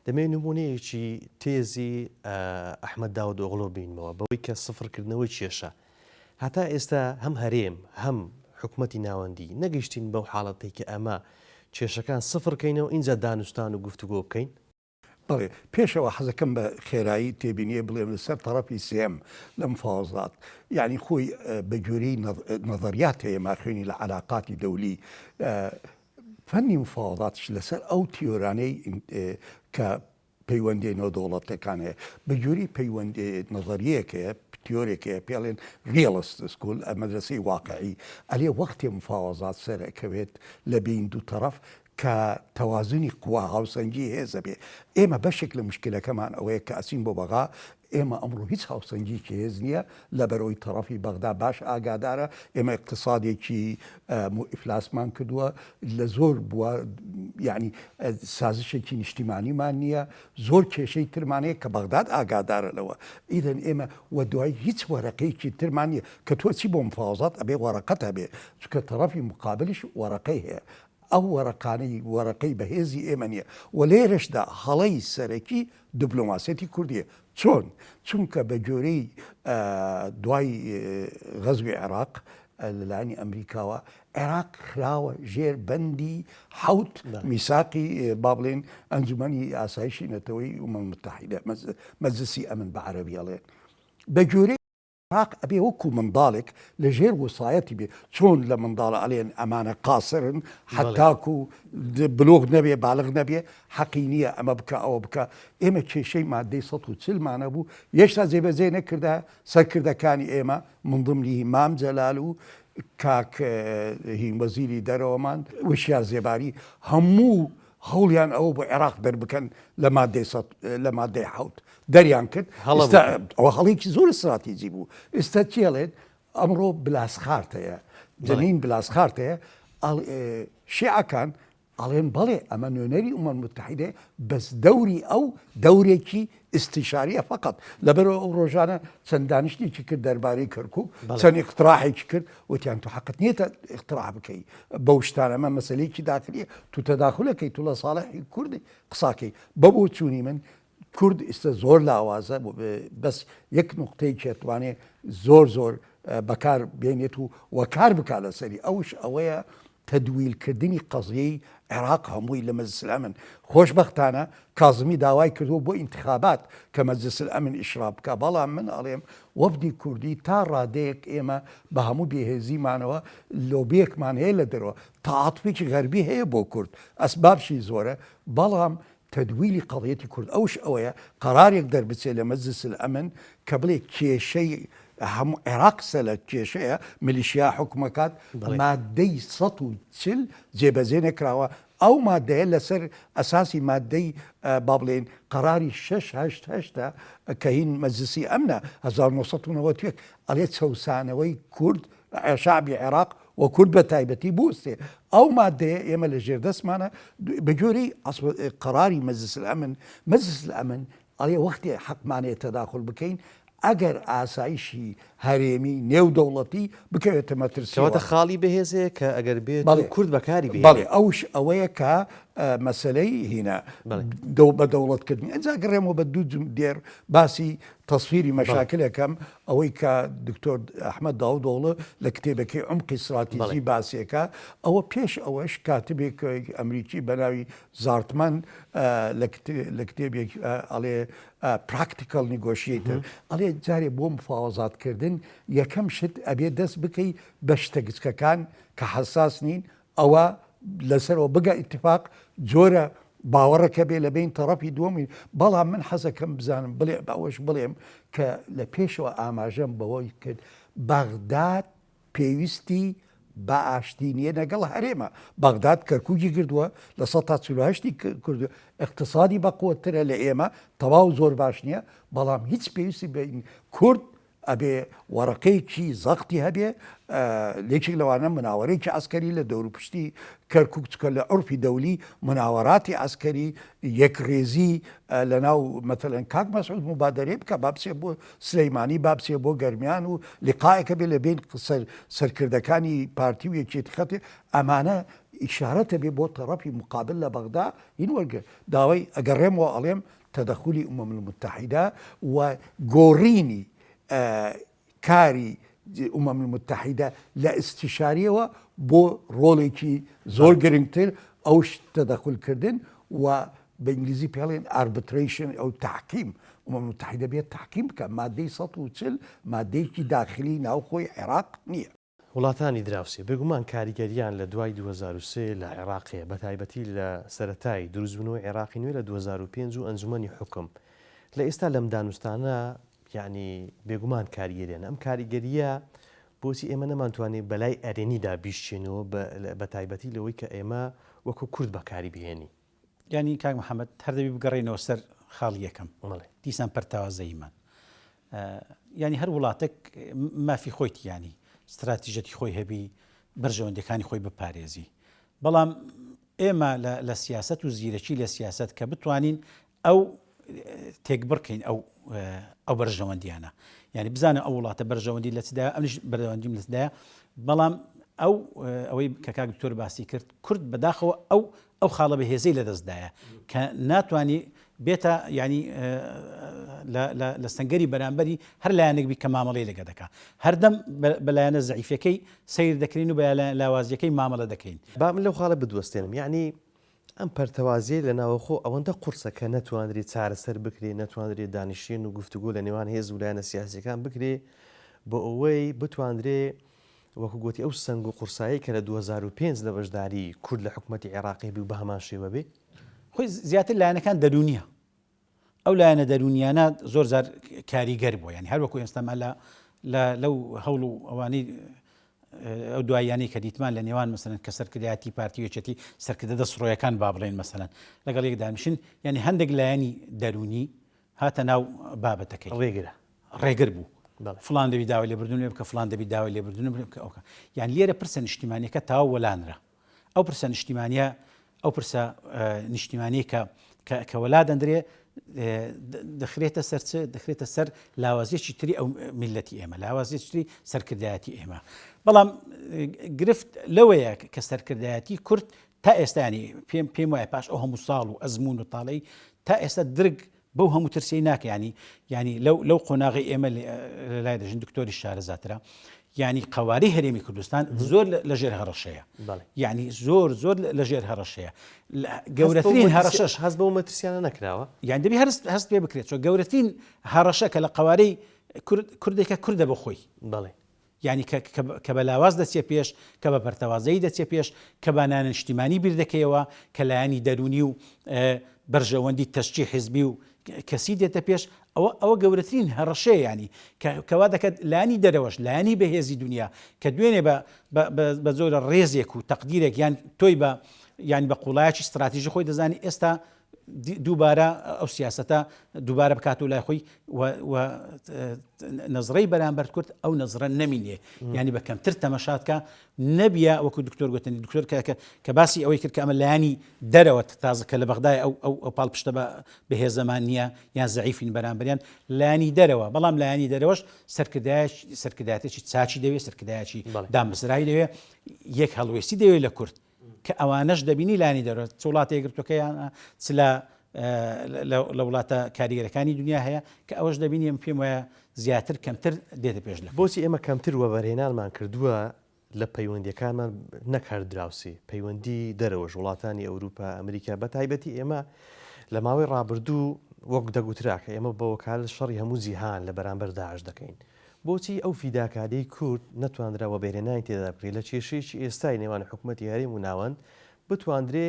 دەمەوێت نموونەیەکی تێزی ئەحمەد داودئۆغلۆ بینمەوە بەوەی کە سفرکردنەوەی کێشە. هەتا ئێستا هەم هەرێم هەم حکومەتی ناوەندی نەگەیشتین بەو حاڵەتەی کە ئەمە کێشەکان سفر کەینەوە ئینجا دانوستان و گفتوگۆ بکەین؟ بەڵێ، پێشەوە حەزەکەم بە خێرایی تێبینییە بڵێم لەسەر تەڕەفی سێیەم لە مفاوەزات، یانی خۆی بە گوێرەی نەزەریات هەیە ماخوێنی لە عەلاقاتی دەولی، فەنی مفاوەزاتیش لەسەر ئەو تیۆرانەی کە پەیوەندیە نێودەوڵەتەکان هەیە بە گوێرەی پەیوەندی نەزەریەک هەیە تیۆرێک هەیە پێڵێن realist school مەدرسەی واقعی ئەلێ وەختێ مفاوەزات سەر ئەکەوێت لە بین دوو تەڕەف کە تەوازنی قوا هاوسەنگی هێزە بێ ئێمە بەشێک لە مشکلەکەمان ئەوەیە کە ئەچین بۆ بەغا ئێمە ئەمڕۆ هیچ هاوسەنگیەکی هێز نییە، لەبەرئەوەی تەڕەفی بەغدا باش ئاگادارە، ئێمە ئیقتسادێکی ئیفلاسمان کردووە لە زۆر بوار یانی سازشێکی نیشتیمانیمان نییە، زۆر کێشەی ترمان هەیە کە بەغداد ئاگادارە لەوە. ئیدەن ئێمە وە دوای هیچ وەرەقەیەکی ترمان نییە کە تۆ چی بۆ مفاوەزات ئەبێ وەرەقەت هەبێ، چونکە تەڕەفی موقابلیش وەرەقەی هەیە. ئەو وەرەقانەی وەرەقەی بەهێزی ئێمە نییە و لێرەشدا هەڵەی سەرەکی دبلۆماسیەتی کوردیە چۆن؟ چونکە بە گوێرەی دوای غەزوی عێراق لەلایەنی ئەمریکاوە عێراق خراوە ژێر بەندی حوت میساقی با بڵێن ئەنجومەنی ئاسایشی نەتەوەی ئومم متحیدە مەجلسی ئەمن بە عەرەبی ئەڵێن بە گوێرەی. عێراق ئەبێ وەکو منداڵێک لە ژێر وسایەتی بێ چۆن لە منداڵە ئەڵێن ئەمانە قاسرن حتاکو بلوغ نەبێ بالغ نەبێ حەقی نییە ئەمە بکە ئەوە بکە ئێمە کێشەی مادەی 140 مانە بوو یەشتا جێبەجێ نەکردا سەرکردەکانی ئێمە من ضمنی مام جەلال و کاک هین وەزیری دەرەوەمان وشیار زێباری هەموو هەوڵیان ئەوە بۆ عێراق دەربکەن لە مادەی لە مادەی حوت دەریان کرد ئەوە هەڵێکی زۆر استراتیجی بوو ئێستا چێڵێت ئەمڕۆ بلاسخارت هەیە جەنین بلاسخارت هەیە شیعەکان ئەڵێن بەڵێ ئەمە نوێنەری ئومەم متحیدەیە بەس دەوری ئەو دەورێکی ئیستیشاریە فقط لەبەرەوە ئەو ڕۆژانە چەند دانیشتێکی کرد دەربارەی کەرکک چەند اقتراحێکی کرد وتیان تو حەقت نییە اقتراح بکەی بەو شتانە ئەمە مەسلەیەکی داخلیە تو تەداخلەکەی تو لە ساڵحی کوردی قساکەی بە بۆچوونی من کورد ئیستا زۆر لاوازە بەس یەک نقطەیەکی ئەتوانێ زۆر زۆر بەکار بێنێت و وەکار بک لەسەری ئەوش ئەوەیە تەدویلکردنی قەزیەی عێراق هەمووی لە مەجلس الامن خۆشبەختانە کازمی داوای کردووە بۆ ئینتخابات کە مەجلس الامن ئیشراف بکا بەڵام من ئەڵێم وەفدی کوردی تا ڕادەیەک ئێمە بە هەموو بێهێزیمانەوە لۆبیەکمان هەیە لە دەرەوە تەعاتفێکی غەربی هەیە بۆ کورد ئەسبابشی زۆرە بەڵام تەدویلی قەزیەتی کورد ئەوش ئەوەیە قەرارێک دەربچێت لە مەجلس الامن کە بڵێ کێشەی هەموو عێراق سەلە کێشەیە میلیشیا حکومەکات مادەی 140 جێبەجێ نەکراوە ئەو مادەیە لەسەر ئەساسی مادەی با بڵێن قەراری 688 کە هین مەجلسی ئەمنە 1991 ئەڵێ چەوسانەوەی کورد شعبی عێراق و کورد بە تایبەتی بوەستێ ئەو مادەیە ئێمە لە ژێر دەستمانە بە گوێرەی قەراری مەجلس الامن مەجلس الامن ئەڵێ وەختێ حەقمانەیە تەداخل بکەین ئەگەر ئاسایشی هەرێمی نێودەوڵەتی بکەوێتە مەترسیەوە. کەواتە خاڵی بەهێز هەیە کە ئەگەر بێت و کورد بەکاری بهێنێت. بەڵێ ئەوش ئەوەیە کە مەسەلەی هینە بە دەوڵەتکردنی ئەجا گەڕێمەوە بە دوو دێڕ باسی تەسفیری مەشاکلەکەم ئەوەی کە دکتۆر ئەحمەد داودئۆغڵو لە کتێبەکەی عمقی ستراتیجی باسیەکە ئەوە پێش ئەوەش کاتبێک ئەمریکی بە ناوی زارتمەن لە کتێبێک ئەڵێ Practical Negotiator ئەڵێ جارێ بۆ مفاوەزاتکردن یەکەم شت ئەبێ دەست بکەی بە شتە گچکەکان کە حەساس نین ئەوە لەسەرەوە بگە ئیتفاق جۆرە باوەڕەکە بێ لە بین تەڕەفی دووەمی بەڵام من حەزەکەم بزانم بڵێ ئەوەش بڵێم کە لە پێشەوە ئاماژەم بەوەی کرد بەغداد پێویستی بە ئاشتی نییە لەگەڵ هەرێمە بەغداد کەرکوکی گردووە لە 1940 کردو اقتصادی بەقوترە لە ئێمە تەواو زۆر باش نییە بەڵام هیچ پێویستی بە کورد ئەبێ وەڕەقەیەکی زەختی هەبێ لێکێک لەوانە مناوەرەیەکی عسکەری لە دەوروپشتی کەرکک چکە لە عرفی دەولی مناوەراتی عسکەری یەکڕێزی لە ناو مەتەلەن کاک مەسعود مبادرەی بکە با بچێ بۆ سلەیمانی با بچێ بۆ گەرمیان و لقایەکە بێ لە بین سەر سەرکردەکانی پارتی و یەکێتی خەتی ئەمانە ئیشارەتە بێ بۆ تەڕەفی مقابل لە بەغدا هین وەرگە داوای ئەگەڕێمەوە ئەڵێم تەدەخولی ئومەم المتحدە و گۆڕینی کاری ئومەم المتحدە لە ئیستیشاریەوە بۆ ڕۆڵێکی زۆر گرنگتر ئەوش تەدەخول کردن و بە ئینگلیزی پێڵێن arbitration ئەو تحکیم ئومەم المتحدە بێت تحکیم بکە مادەی 140 مادەیەکی داخلی ناوخۆی عێراق نییە. وڵاتانی دراوسێ بێگومان کاریگەرییان لە دوای 2003 لە عێراق هەیە، بەتایبەتی لە سەرەتای دروستبوونەوەی عێراقی نوێ لە 2005 و ئەنجومەنی حوکم لە ئێستا لەم دانوستانە یەعنی بێگومان کاریگەریان ئەم کاریگەرییە بۆچی ئێمە نەمانتوانی بەلای ئەرێنیدا بیشچێنەوە بەتایبەتی لەوەی کە ئێمە وەکو کورد بەکاری بهێنین. یانی کاک محەممەد هەر دەبی بگەڕێینەوە سەر خاڵی یەکەم دیسان پەرتەوازەییمان ینی هەر وڵاتێک مافی خۆیتی ینی استراتیژەتی خۆی هەبی بەرژەوەندەکانی خۆی بپارێزی بەڵام ئێمە لە سیاست و زیرەکی لە سیاست کە بتوانین ئەو تێکبڕکەین ئەو ئەو بەرژەوەندیانە یعنی بزانە ئەو وڵاتە بەرژەوەندی لە چدایە ئەمش بەرژەوەندیم لە چدایە بەڵام ئەو ئەوەی کە کاک دکتۆر باسی کرد کورد بەداخەوە ئەو ئەو خاڵە بەهێزەی لەدەستدایە کە ناتوانانی بێتە ینی لە سنگەری بەرامبەری هەر لایەنێک بی کە مامەڵەی لەگە دەکا هەردەم بەلایەنە زەعیفەکەی سیر دەکرین و بە لاوازیەکەی مامەڵە دەکەین. با من لەو خاڵە بدوەستێنم یەعنی ئەم پەرتەوازیەی لە ناوەخۆ ئەوەندە قورسە کە نەتوانرێ چارەسەر بکرێ، نەتوانرێ دانیشتن و گفتوگۆ لە نێوان هێز و لایەنە سیاسیەکان بکرێ. بۆ ئەوەی بتواندرێ وەکو گۆتی ئەو سەنگ و قورسایی کە لە 2005 لە بەشداری کورد لە حکومەتی عێراقی بوو بە هەمان شێوە بێ؟ خۆی زیاتر لایەنەکان دەروونیە ئەو لایەنە دەروونیانە زۆر جار کاریگەر بووە یانی هەر وەکو ئێستامان لە لە لەو هەوڵ و ئەوانەی ئەو دواییانەی کە دیتمان لە نێوان مەسەلەن کە سەرکردایەتی پارتی و یەکێتی سەرکردە دەستڕۆیەکان با بڵێن مەسەلەن لەگەڵ یەک دانیشن یعنی هەندێک لایەنی دەروونی هاتە ناو بابەتەکەی ڕێگرە ڕێگر بوو فلان دەبی داوای لێبوردن لێ بکە فلان دەبی داوای لێبوردن بکە ئەوکە یان لێرە پرسە نیشتیمانیەکە تاو وەلانرا ئەو پرسە نیشتیمانیە ئەو پرسە نیشتیمانیە کە کە وەلا دەندرێ دەخرێتە سەر چ دەخرێتە سەر لاوازیەکی تری ئەو میلەتی ئێمە لاوازیەکی تری سەرکردایەتی ئێمە بەڵام گرفت لەوەیە کە سەرکردایەتی کورد تا ئێستانی پێم پێم وایە پاش ئەو هەموو ساڵ و ئەزمون و تاڵی تا ئێستا درک بەو هەموو ترسەی ناکە یانی یانی لەو لەو قۆناغی ئێمە لای دەژین دکتۆری شارەزاترە یانی قەوارەی هەرێمی کوردستان زۆر لە ژێر هەڕەشەیە یعنی زۆر زۆر لە ژێر هەڕەشەیە گەورەترین هەڕەشەش هەست بەو مەترسیانە نەکراوە یان دەبی هەرست هەست پێ بکرێت چۆ گەورەترین هەڕەشە کە لە قەوارەی کوردێکە کوردە بە خۆی بەڵێ یانی کە کە بە لاواز دەچیە پێش، کە بە پەرتەوازەیی دەچیە پێش، کە بە نانیشتیمانی بیر دەکەیەوە، کە لایەنی دەروونی و بەرژەوەندی تەسکی حیزبی و کەسی دێتە پێش، ئەوە ئەوە گەورەترین هەڕەشەیە یانی کە کە وا دەکات لایەنی دەرەوەش، لایەنی بەهێزی دونیا کە دوێنێ بە بە بە جۆرە ڕێزێک و تەقدیرێک یان تۆی بە یانی بە قوڵایەکی ستراتیژی خۆی دەزانی ئێستا دووبارە ئەو سیاسەتە دووبارە بکات و لای خۆی و نەزڕەی بەرامبەر کورد ئەو نەزڕە نەمینێ ینی بە کەمتر تەمەشاتکە نەبیە وەکو دکتۆر گوتنی دکتۆر کە کە باسی ئەوەی کرد کە ئەمە لایانی دەرەوە تازە کە لە بەغدای ئەو ئەو ئەو پاڵپشتە بە بەهێزەمان نییە یان زەعیفین بەرامبەریان لایانی دەرەوە بەڵام لایانی دەرەوەش سەرکردایەکی سەرکردایەتێکی چاچی دەوێت سەرکردایەکی دامەزراوی دەوێت یەک هەڵوێستی دەوێت لە کورد کە ئەوانەش دەبینی لانی دەرەوە چ وڵاتە یەکگرتووەکەیان چ لە لە وڵاتە کاریگەرەکانی دنیا هەیە کە ئەوەش دەبینی ئەم پێم وایە زیاتر کەمتر دێتە پێش لە بۆچی ئێمە کەمتر وەبەرهێنانمان کردووە لە پەیوەندیەکانمان نەک هەر دراوسێ پەیوەندی دەرەوەش وڵاتانی ئەوروپا ئەمریکا بە تایبەتی ئێمە لە ماوەی ڕابردوو وەک دەگوترا کە ئێمە بە وەکالەت شەڕی هەموو جیهان لە بەرامبەر داعش دەکەین بۆچی ئەو فیداکاریەی کورد نەتواندرا وەبەرهێنانی تێدا بکرێت لە کێشەیەکی ئێستای نێوان حکومەتی هەرێم و ناوەند بتواندرێ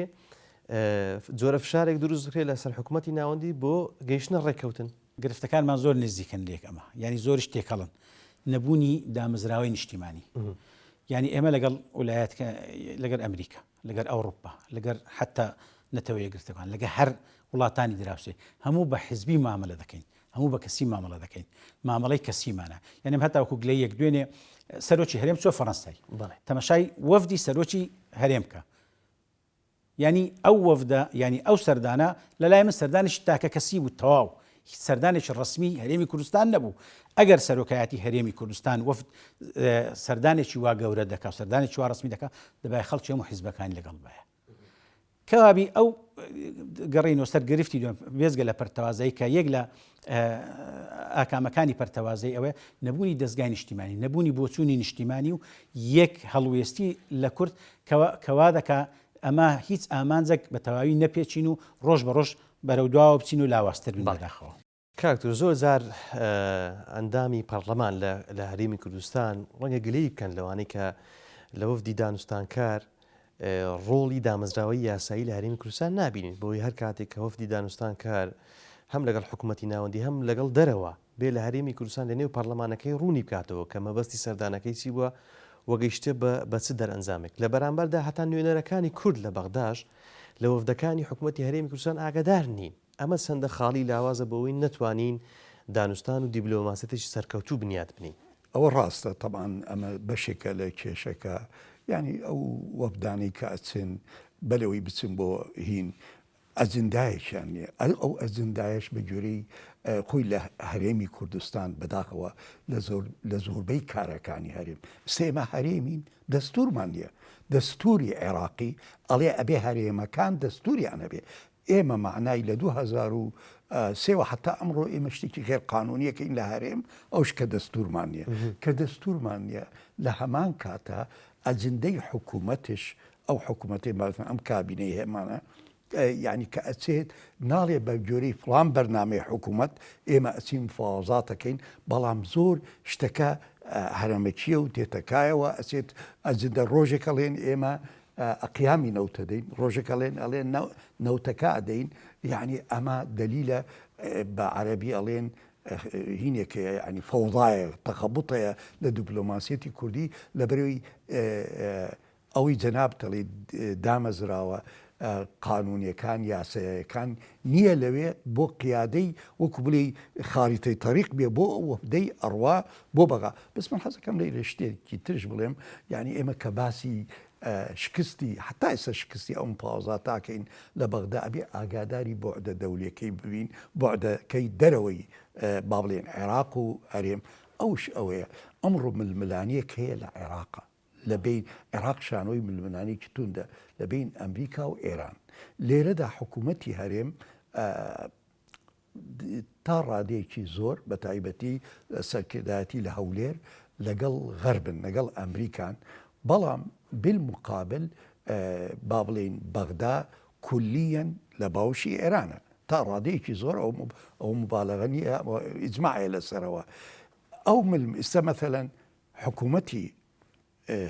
جۆرە فشارێک دروست بکرێت لەسەر حکومەتی ناوەندی بۆ گەیشتنە ڕێککەوتن؟ گرفتەکانمان زۆر نزیکن لێک ئەمە یانی زۆریش تێکەڵن نەبوونی دامەزراوەی نیشتیمانی یانی ئێمە لەگەڵ ولایەت لەگەر ئەمریکا لەگەر ئەوروپا لەگەر حتا نەتەوە یەکگرتەکان لەگە هەر وڵاتانی دراوسێ هەموو بە حزبی مامەلە دەکەین هەموو بە کەسی مامەڵە دەکەین مامەڵەی کەسیمانە یعنی هەتاوەکو گلەی یەک دوێنێ سەرۆکی هەرێم چۆ فەڕەنسای تەمەشای وەفدی سەرۆکی هەرێم کە یعنی ئەو وەفدە یعنی ئەو سەردانە لە لای من سەردانێکی تاکە کەسی بوو تەواو سەردانێکی ڕسمی هەرێمی کوردستان نەبوو ئەگەر سەرۆکایەتی هەرێمی کوردستان وەفد سەردانێکی وا گەورە دەکا سەردانێکی وا ڕسمی دەکا دەبای خەڵکی هەموو حیزبەکانی لەگەڵ بایە کەوابی ئەو گەڕینەوە سەر گرفتی دوێن بێزگە لە پەرتەوازەی کە یەک لە ئاکامەکانی پەرتەوازەی ئەوەیە نەبوونی دەستگای نیشتیمانی نەبوونی بۆچوونی نیشتیمانی و یەک هەڵوێستی لە کورد کەوا دەکا ئەمە هیچ ئامانجێک بە تەواوی نەپێچین و ڕۆژ بە ڕۆژ بەرەو دواوە بچین و لاوازتر بین بەداخەوە. کاک دکتۆر زۆر جار ئەندامی پەڕلەمان لە هەرێمی کوردستان ڕەنگە گلەیی بکەن لەوانەی کە لە وەفدی دانوستانکار ڕۆڵی دامەزراوەی یاسایی لە هەرێمی کوردستان نابینین بۆی هەر کاتێک کە وەفدی دانوستانکار هەم لەگەڵ حکوومەتی ناوەندی هەم لەگەڵ دەرەوە بێ لە هەرێمی کوردستان لە نێو پەرلەمانەکەی ڕوونی بکاتەوە کە مەبەستی سەردانەکەی چی بووە و گەیشتە بە چ دەرئەنجامێک لە بەرامبەردا هەتا نوێنەرەکانی کورد لە بەغداش لە وەفدەکانی حکوومەتی هەرێمی کوردستان ئاگادار نین. ئەمە چەندە خاڵی لاوازە بۆ ئەوەی نەتوانین دانوستان و دیبلۆماسیەتێکی سەرکەوتوو بنیات بنێین؟ ئەوە ڕاستە تەبعەن ئەمە بەشێکە لە کێشەکە یانی ئەو وەفدانەی کە ئەچن بەلەوەی بچن بۆ هین ئەجندایەکیان نییە ئەو ئەجندایەش بە گوێرەی خۆی لە هەرێمی کوردستان بەداخەوە لە زۆر لە زۆربەی کارەکانی هەرێم سێمە هەرێمین دەستورمان نییە دەستوری عێراقی ئەڵێ ئەبێ هەرێمەکان دەستوریان هەبێ ئێمە مەعنای لە 2003 وە حتا ئەمڕۆ ئێمە شتێکی غێر قانونیەکەین لە هەرێم ئەوش کە دەستورمان نییە کە دەستورمان نییە لە هەمان کاتە ئەجندەی حکوومەتش ئەو حکوومەتی مازن ئەم کابینەی هێمانە یعنی کە ئەچێت ناڵێ بە گوێرەی فلان بەرنامەی حکوومەت ئێمە ئەچین مفاوەزاتەکەین بەڵام زۆر شتەکە. هەرەمەکیە و تێتەکایەوە ئەچێت ئەجندە ڕۆژێک ئەڵێن ئێمە ئەقیامی نەوتە دەین ڕۆژێک ئەڵێن ئەڵێن نەوتەکە ئەدەین یعنی ئەمە دەلیلە بە عەربی ئەڵێن هینێک هەیە یعنی فەوضایە تەخەبوتەیە لە دیپلۆماسیەتی کوردی لەبەرەوەی ئەوەی جەنابت ئەڵێی دامەزراوە قانونیەکان یاسایەکان نییە لەوێ بۆ قیادەی وەکو بڵێی خاریتەی تەریق بێ بۆ ئەو وەفدەی ئەڕوا بۆ بەغا بەس من حەزەکەم لەیرە شتێکی ترش بڵێم یعنی ئێمە کە باسی شکستی حتا ئێستا شکستی ئەو مفاوەزاتاکەین لە بەغدا ئەبێ ئاگاداری بۆعدە دەولەکەی ببین بۆعدەکەی دەرەوەی با بڵێن عێراق و هەرێم ئەوش ئەوەیە ئەمڕۆ ململانیەک هەیە لە عێراقا لە بەین عێراق شانۆی ململانێکی توندە لە بەین ئەمریکا و ئێران. لێرەدا حکوومەتی هەرێم تا ڕادەیەکی زۆر بە تایبەتی سەرکردایەتی لە هەولێر لەگەڵ غەربن لەگەڵ ئەمریکان بەڵام بالمقابل با بڵێین بەغدا کولیەن لە باوشی ئێرانە تا ڕادەیەکی زۆر ئەو مبالغە نییە ئیجماعە لەسەرەوە ئەو ملم ئیستا مەثەلەن حکوومەتی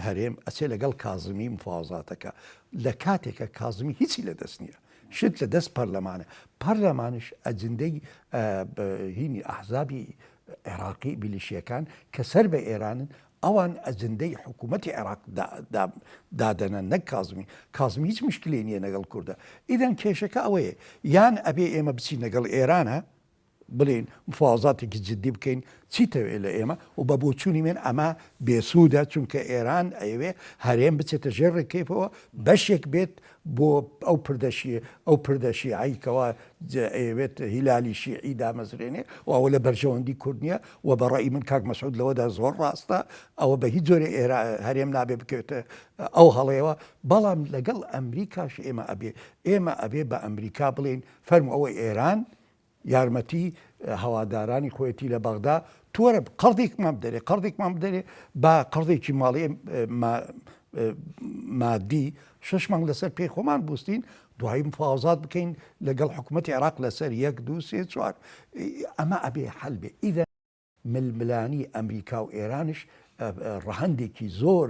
هەرێم ئەچێ لەگەڵ کازمی مفاوەزاتەکە لە کاتێکە کازمی هیچی لە دەست نییە شت لە دەست پەرلەمانە پەرلەمانش ئەجندەی هینی ئەحزابی عێراقی بیلیشیەکان کە سەر بە ئێرانن ئەوان ئەجندەی حکوومەتی عێراق دادەنەن نەک کازمی کازمی هیچ مشکلی نییە لەگەڵ کوردە ئیدەن کێشەکە ئەوەیە یان ئەبێ ئێمە بچین لەگەڵ ئێرانە بڵێین مفاوەزاتێکی جدی بکەین چیتەوێ لە ئێمە و بە بۆچوونی من ئەمە بێسوودە چونکە ئێران ئەیەوێ هەرێم بچێتە ژێر ڕێکەیفەوە بەشێک بێت بۆ ئەو پردەشی ئەو پردە شیعی کەوا ئەیەوێت هیلالی شیعی دامەزرێنێ و ئەوە لە بەرژەوەندی کورد نییە و بە ڕەئی من کاک مەسعود لەوەدا زۆر ڕاستە ئەوە بە هیچ جۆرێ ئێرا هەرێم نابێ بکەوێتە ئەو هەڵەیەوە بەڵام لەگەڵ ئەمریکاش ئێمە ئەبێ ئێمە ئەبێ بە ئەمریکا بڵێین فەرموو ئەوە ئێران یارمەتی هەوادارانی خۆیەتی لە بەغدا تۆرە قەڵێکمان بدەرێ قەڵێکمان بدەرێ با قەڵێکی ماڵی مادی شش مانگ لەسەر پێی خۆمان بوستین دوایی مفاوەزات بکەین لەگەڵ حکوومەتی عێراق لەسەر یەک دو سێ چوار ئەمە ئەبێ حل بێ ئیدە ململانی ئەمریکا و ئێرانش ڕەهەندێکی زۆر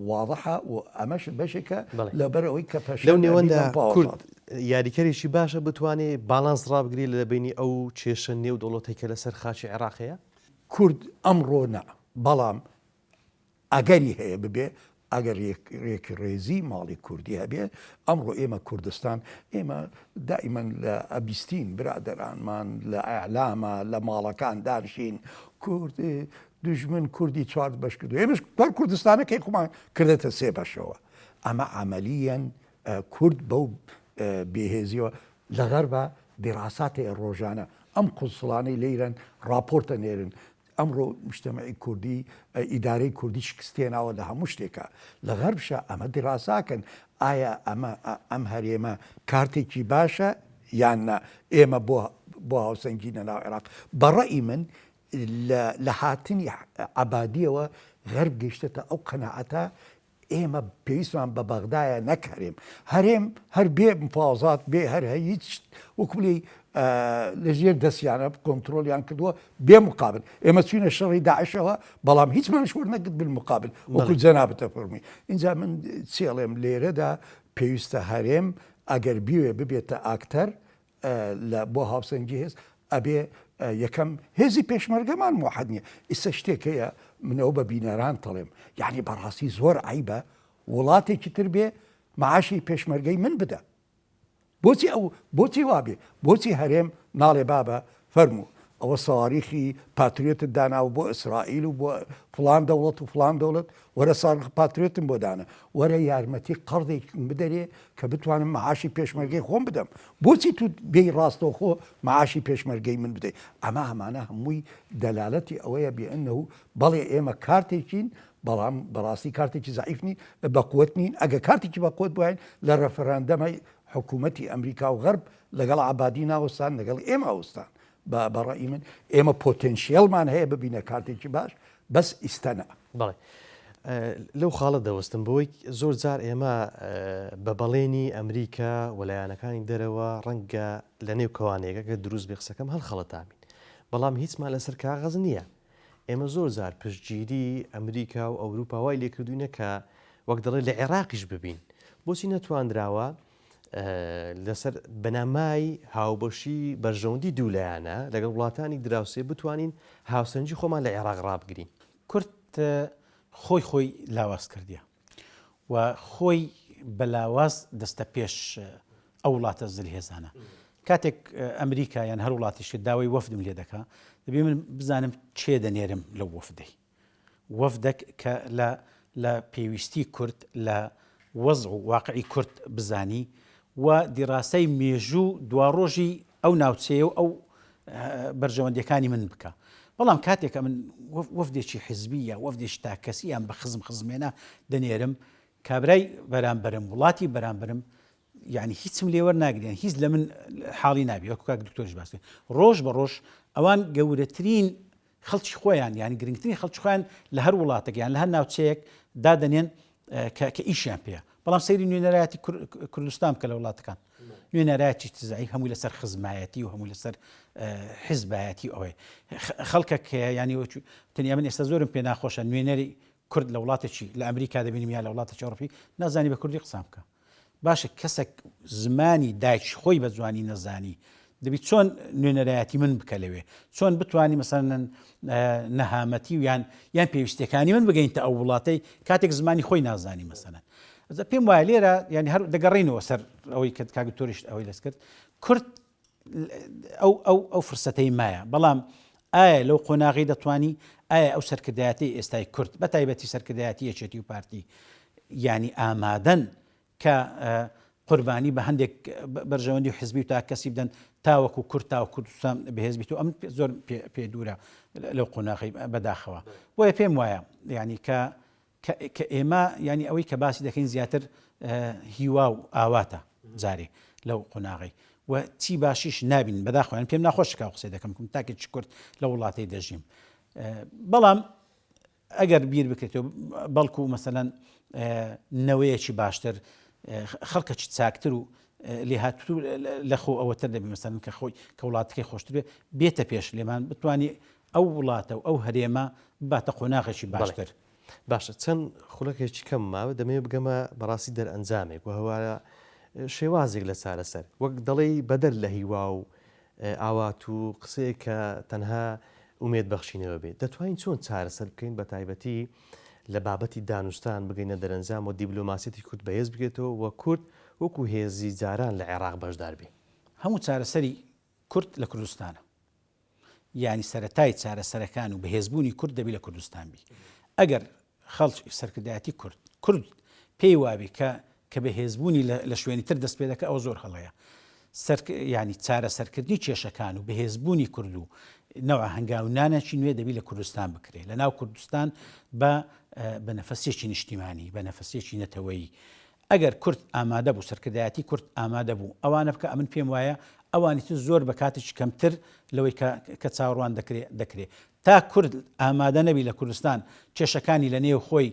واضحە و ئەمەش بەشێکە لەبەر ئەوەی کە پەشە لەو نێوەندە کورد یاریکەرێکی باشە بتوانێ باڵانس ڕابگری لە بینی ئەو کێشە نێو دەوڵەتێک کە لەسەر خاکی عێراق هەیە؟ کورد ئەمڕۆ نا، بەڵام ئەگەری هەیە ببێ ئەگەر یەکڕێزی ماڵی کوردی هەبێ، ئەمڕۆ ئێمە کوردستان ئێمە دائیمەن لە ئەبیستین برادەرانمان لە ئیعلاما لە ماڵەکان دانشین کورد دوژمن کوردی چوار بەش کردو ئێمەش بەر کوردستانەکەی خۆمان کردێتە سێ بەشەوە ئەمە عملیەن کورد بەو بێهێزیەوە لە غەربە دیراساتێ ڕۆژانە ئەم قونسڵانەی لەیرەن ڕاپۆرتە نێرن ئەمڕۆ موجتەمەعی کوردی، ئیدارەی کوردی شکستهێناوە لە هەموو شتێکا. لە غەربشا ئەمە دیراساکەن ئایا ئەمە ئەم هەرێمە کارتێکی باشە یان نا ئێمە بۆ بۆ هاوسەنگی لە ناو عێراق. بە ڕەئی من لە لە هاتنی عەبادیەوە غەرب گەیشتەتە ئەو قەناعەتە ئێمە پێویستمان بە بەغدایە نەک هەرێم. هەرێم هەر بێ مفاوەزات بێ هەر هیچ وەکو بلێی لە ژێر دەستیانە کۆنترۆلیان کردووە بێ مقابل. ئێمە چوینە شەڕی داعشەوە بەڵام هیچمانش وەرنەگرت بالمقابل وەکو جەنابت دەفەرمووی. ئینجا من چی ئەڵێم لێرەدا پێویستە هەرێم ئەگەر بیوێ ببێتە ئاکتەر لە بۆ هاوسەنگی هێز ئەبێ یەکەم هێزی پێشمەرگەمان موحد نییە ئیستا شتێک هەیە منەوە بە بینەران تەڵێم یعنی بەڕاستی زۆر عیبە وڵاتێکی تر بێ معاشی پێشمەرگەی من بدە بۆچی ئەو بۆچی وابێ بۆچی هەرێم ناڵێ بابە فەرموو ئەوە سەواریخی پاتریۆتت داناوە بۆ ئیسرائیل و بۆ فڵان دەوڵەت و فڵان دەوڵەت، وەرە ساڕخ پاتریۆتم بۆ دانە، وەرە یارمەتی قەڕزێکم بدەرێ کە بتوانم مەعاشی پێشمەرگەی خۆم بدەم، بۆچی تو بێی ڕاستەوخۆ مەعاشی پێشمەرگەی من بدەی؟ ئەمە ئەمانە هەمووی دەلالەتی ئەوەیە بئنه بەڵێ ئێمە کارتێکین بەڵام بەڕاستی کارتێکی زەعیف نین بەقوەت نین، ئەگەر کارتێکی بەقوەت بواین لە ڕێفراندەمای حکوومەتی ئەمریکا و غەرب لەگەڵ عەبادی ناوەستان لەگەڵ ئێمە وەستان بە بە ڕەئی من ئێمە پۆتێنشیەلمان هەیە ببینە کارتێکی باش بەس ئیستە نا. بەڵێ لەو خاڵە دەوەستم بەوەی زۆر جار ئێمە بە بەڵێنی ئەمریکا و لایەنەکانی دەرەوە ڕەنگە لە نێو کەوانەیەکە کە دروست بێ قسەکەم هەڵخەڵەتابین بەڵام هیچمان لەسەر کاغەز نییە. ئێمە زۆر جار پشتگیری ئەمریکا و ئەوروپا وای لێکردوینە کە وەک دەڵێ لە عێراقیش ببین. بۆچی نەتواندراوە لەسەر بنەمای هاوبەشی بەرژەوەندی دوولایەنە لەگەڵ وڵاتانی دراوسێ بتوانین هاوسەنگی خۆمان لە عێراق ڕابگرین؟ کورد خۆی خۆی لاواز کردیە و خۆی بە لاواز دەستە پێش ئەو وڵاتە زلهێزانە. کاتێک ئەمریکا یان هەر وڵاتیشکە داوای وەفدم لێ دەکا دەبێ من بزانم چێ دەنێرم لەو وەفدەی. وەفدەک کە لە لە پێویستی کورد لە وەزع و واقعی کورد بزانی و دیڕاسەی مێژوو دواڕۆژی ئەو ناوچەیە و ئەو بەرژەوەندیەکانی من بکە بەڵام کاتێک کە من وەفدێکی حزبی یا وەفدێکی تاکەسی یان بە خزم خزمێنە دەنێرم کابرای بەرامبەرم وڵاتی بەرامبەرم یعنی هیچم لێوەر ناگرێن هیچ لە من حاڵی نابی وەکو کاک دکتۆریش باس کرد ڕۆژ بە ڕۆژ ئەوان گەورەترین خەڵکی خۆیان یان گرنگترین خەڵکی خۆیان لە هەر وڵاتێک یان لە هەر ناوچەیەک دادەنێن کە ئیشیان پێیە بەڵام سەیری نوێنەرایەتی کوردستان بکە لە وڵاتەکان نوێنەرایەتی تزعی هەموو لەسەر خزمایەتی و هەموو لەسەر حزبایەتی ئەوەی خەڵکە کە ینی تەنیا من ئێستا زۆرم پێ ناخۆشە نوێنەری کورد لە وڵاتێکی لە ئەمریکا دەبینم یا لە وڵاتێکی ئەوروپی نازانی بە کوردی قسان بکە باشە کەسێک زمانی دایکی خۆی بە جوانی نەزانی دەبی چۆن نوێنەرایەتی من بکە لەوێ چۆن بتانی مەسەن نەهامەتی و یان یان پێویستەکانی من بگەینتە ئەو وڵاتەی کاتێک زمانی خۆی نازانی مەسەن پێم وایە لێرە ینی هەر دەگەڕینەوە سەر ئەوەی کە کاک تۆریشت ئەوەی لەس کرد کورد ئەو ئەو ئەو فرسەتەی مایە بەڵام ئایا لەو قۆناغی دەتوانی ئایا ئەو سەرکردایەتی ئێستای کورد بە تایبەتی سەرکردایەتی یەکێتی و پارتی یانی ئامادەن کە قوربانی بە هەندێک بەرژەوەندی و حزبی و تا کەسی بدەن تاوەکو کورد تا کوردستان بەهێز بیت و ئەم زۆر پێ دوورە لەو قۆناغی بەداخەوە بۆیە پێم وایە ینی کە کە ئێمە ینی ئەوەی کە باسی دەکەین زیاتر هیوا و ئاواتە جارێ لەو قۆناغی و چی باشیش نابین بەداخوان پێم ناخۆش کا قسەی دەکەم کوم تاکێکی کورد لە وڵاتی دەژیم بەڵام ئەگەر بیر بکرێتەوە بەڵکو مەسەلەن نەوەیەکی باشتر خەڵکەکی چاکتر و لێهاتوو لە خۆ ئەوەتر دەبی مەسەلەن کە خۆی کە وڵاتەکەی خۆشتر بێ بێتە پێش لێمان بتوانانی ئەو وڵاتە و ئەو هەرێمە بباتە قۆناغێکی باشتر. باشە چەند خولەکێکی کەم ماوە دەمەوێت بگەمە بەڕاستی دەرئەنجامێک و هەوایە شێوازێک لە چارەسەر وەک دەڵێی بەدەر لە هیوا و ئاوات و قسەیەک کە تەنها ئومێد بەخشینەوە بێت، دەتوانین چۆن چارەسەر بکەین بە تایبەتی لە بابەتی دانوستان بگەینە دەرەنجام و دیبلۆماسیەتی کورد بەهێز بکرێتەوە و کورد وەکو هێزی جاران لە عێراق بەشدار بێ؟ هەموو چارەسەری کورد لە کوردستانە. یانی سەرەتای چارەسەرەکان و بەهێزبوونی کورد دەبی لە کوردستان بی. ئەگەر خەڵکی سەرکردایەتی کورد کورد پێی وابی کە کە بەهێزبوونی لە شوێنی تر دەست پێ دەکە ئەوە زۆر هەڵەیە. سەر یانی چارەسەرکردنی کێشەکان و بەهێزبوونی کورد و نەوە هەنگاونانێکی نوێ دەبی لە کوردستان بکرێ لە ناو کوردستان بە بە نەفەسێکی نیشتیمانی بە نەفەسێکی نەتەوەیی ئەگەر کورد ئامادە بوو سەرکردایەتی کورد ئامادە بوو ئەوانە بکە ئەمن پێم وایە ئەوانی تر زۆر بە کاتێکی کەمتر لەوەی کە کە چاوەڕوان دەکرێ دەکرێ تا کورد ئامادە نەبی لە کوردستان کێشەکانی لە نێو خۆی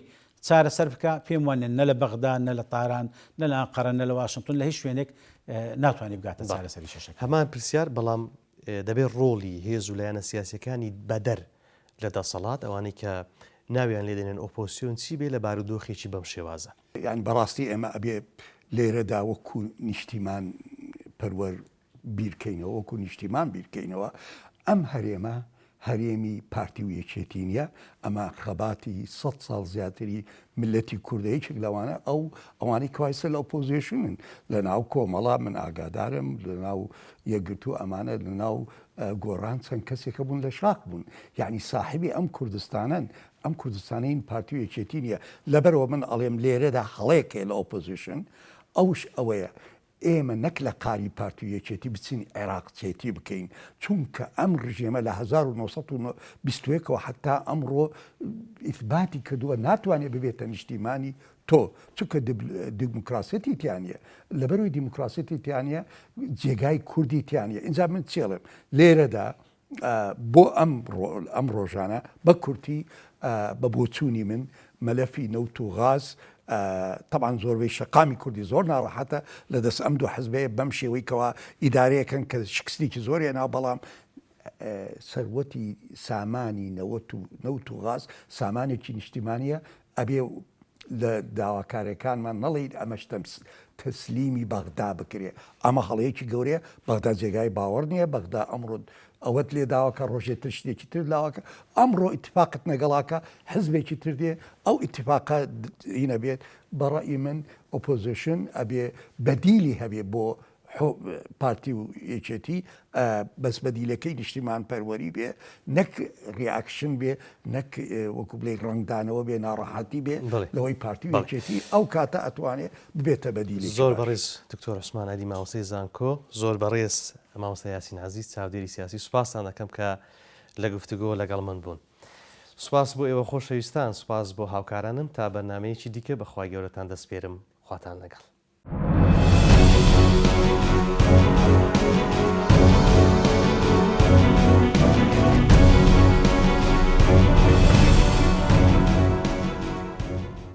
چارەسەر بکا پێم وانە نە لە بەغدا نە لە تاران نە لە ئەنقەرە نە لە واشنتن لە هیچ شوێنێک ناتوانێت بگاتە چارەسەری کێشەکە. هەمان پرسیار بەڵام دەبێت ڕۆڵی هێز و لایەنە سیاسیەکانی بەدەر لە دەسەڵات ئەوانەی کە ناویان لێ دەنێن ئۆپۆسیۆن چی بێ لە بارودۆخێکی بەم شێوازە؟ یانی بەڕاستی ئێمە ئەبێ لێرەدا وەکوو نیشتیمان پەروەر بیرکەینەوە، وەکوو نیشتیمان بیرکەینەوە، ئەم هەرێمە هەرێمی پارتی و یەکێتی نییە، ئەمە خەباتی سەد ساڵ زیاتری میللەتی کوردە، یەکێک لەوانە ئەو ئەوانەی کەوا ئێستا لە ئۆپۆزیشنن لە ناو کۆمەڵە من ئاگادارم لە ناو یەکگرتوو ئەمانە لە ناو گۆڕان چەند کەسێک هەبوون لە شاخ بوون یعنی ساحبی ئەم کوردستانەن ئەم کوردستانەین پارتی و یەکێتی نییە لەبەرەوە من ئەڵێم لێرەدا هەڵەیەک هەیە لە ئۆپۆزیشن ئەوش ئەوەیە ئێمە نەک لە قاری پارتی و یەکێتی بچین عێراقچێتی بکەین، چونکە ئەم ڕژێمە لە 1921 ەوە هەتا ئەمڕۆ ئیسباتی کردووە ناتوانێت ببێتە نیشتیمانی تۆ، چونکە دیموکراسیەتی تیا نییە، لەبەرئەوەی دیموکراسیەتی تیا نییە جێگای کوردی تیا نییە. ئینجا من چێڵێم لێرەدا بۆ ئەم ئەم ڕۆژانە بە کورتی بە بۆچوونی من مەلەفی نەوت و غاز تەبعەن زۆربەی شەقامی کوردی زۆر ناڕەحەتە لە دەست ئەم دوو حزبەیە بەم شێوەی کەوا ئیدارەیەکەن کە شکستێکی زۆر هێنا بەڵام سەروەتی سامانی نەوەت و نەوت و غاز سامانێکی نیشتیمانیە ئەبێ لە داواکارەکانمان نەڵێین ئەمەش تەسلیمی بەغدا بکرێ ئەمە هەڵەیەکی گەورەیە بەغدا جێگای باوەڕ نییە بەغدا ئەمڕۆ ئەوەت لێ داواکە ڕۆژێ تر شتێکی تر لاوەکە ئەمڕۆ ئیتفاقت نەگەڵاکە حزبێکی تر دێ ئەو ئیتفاقە هینە بێت بەڕئی من ئۆپۆزیشن ئەبێ بەدیلی هەبێ بۆ پارتی و یەکێتی بەس بەدیلەکەی نیشتیمان پەروەری بێ نەک reaction بێ نەک وەکو بڵێ ڕەنگدانەوە بێ ناڕەحەتی بێ لەوەی پارتی و یەکێتی ئەو کاتە ئەتوانێ ببێتە بەدیلی زۆر بەڕێز دکتۆر عوسمان عەلی مامۆستای زانکۆ زۆر بەڕێز مامۆستا یاسین عەزیز چاودێری سیاسی سوپاستان دەکەم کە لە گفتوگۆ لەگەڵ من بوون. سوپاس بۆ ئێوە خۆشەویستان سوپاس بۆ هاوکارانم تا بەرنامەیەکی دیکە بە خوای گەورەتان دەسپێرم خواتان لەگەڵ.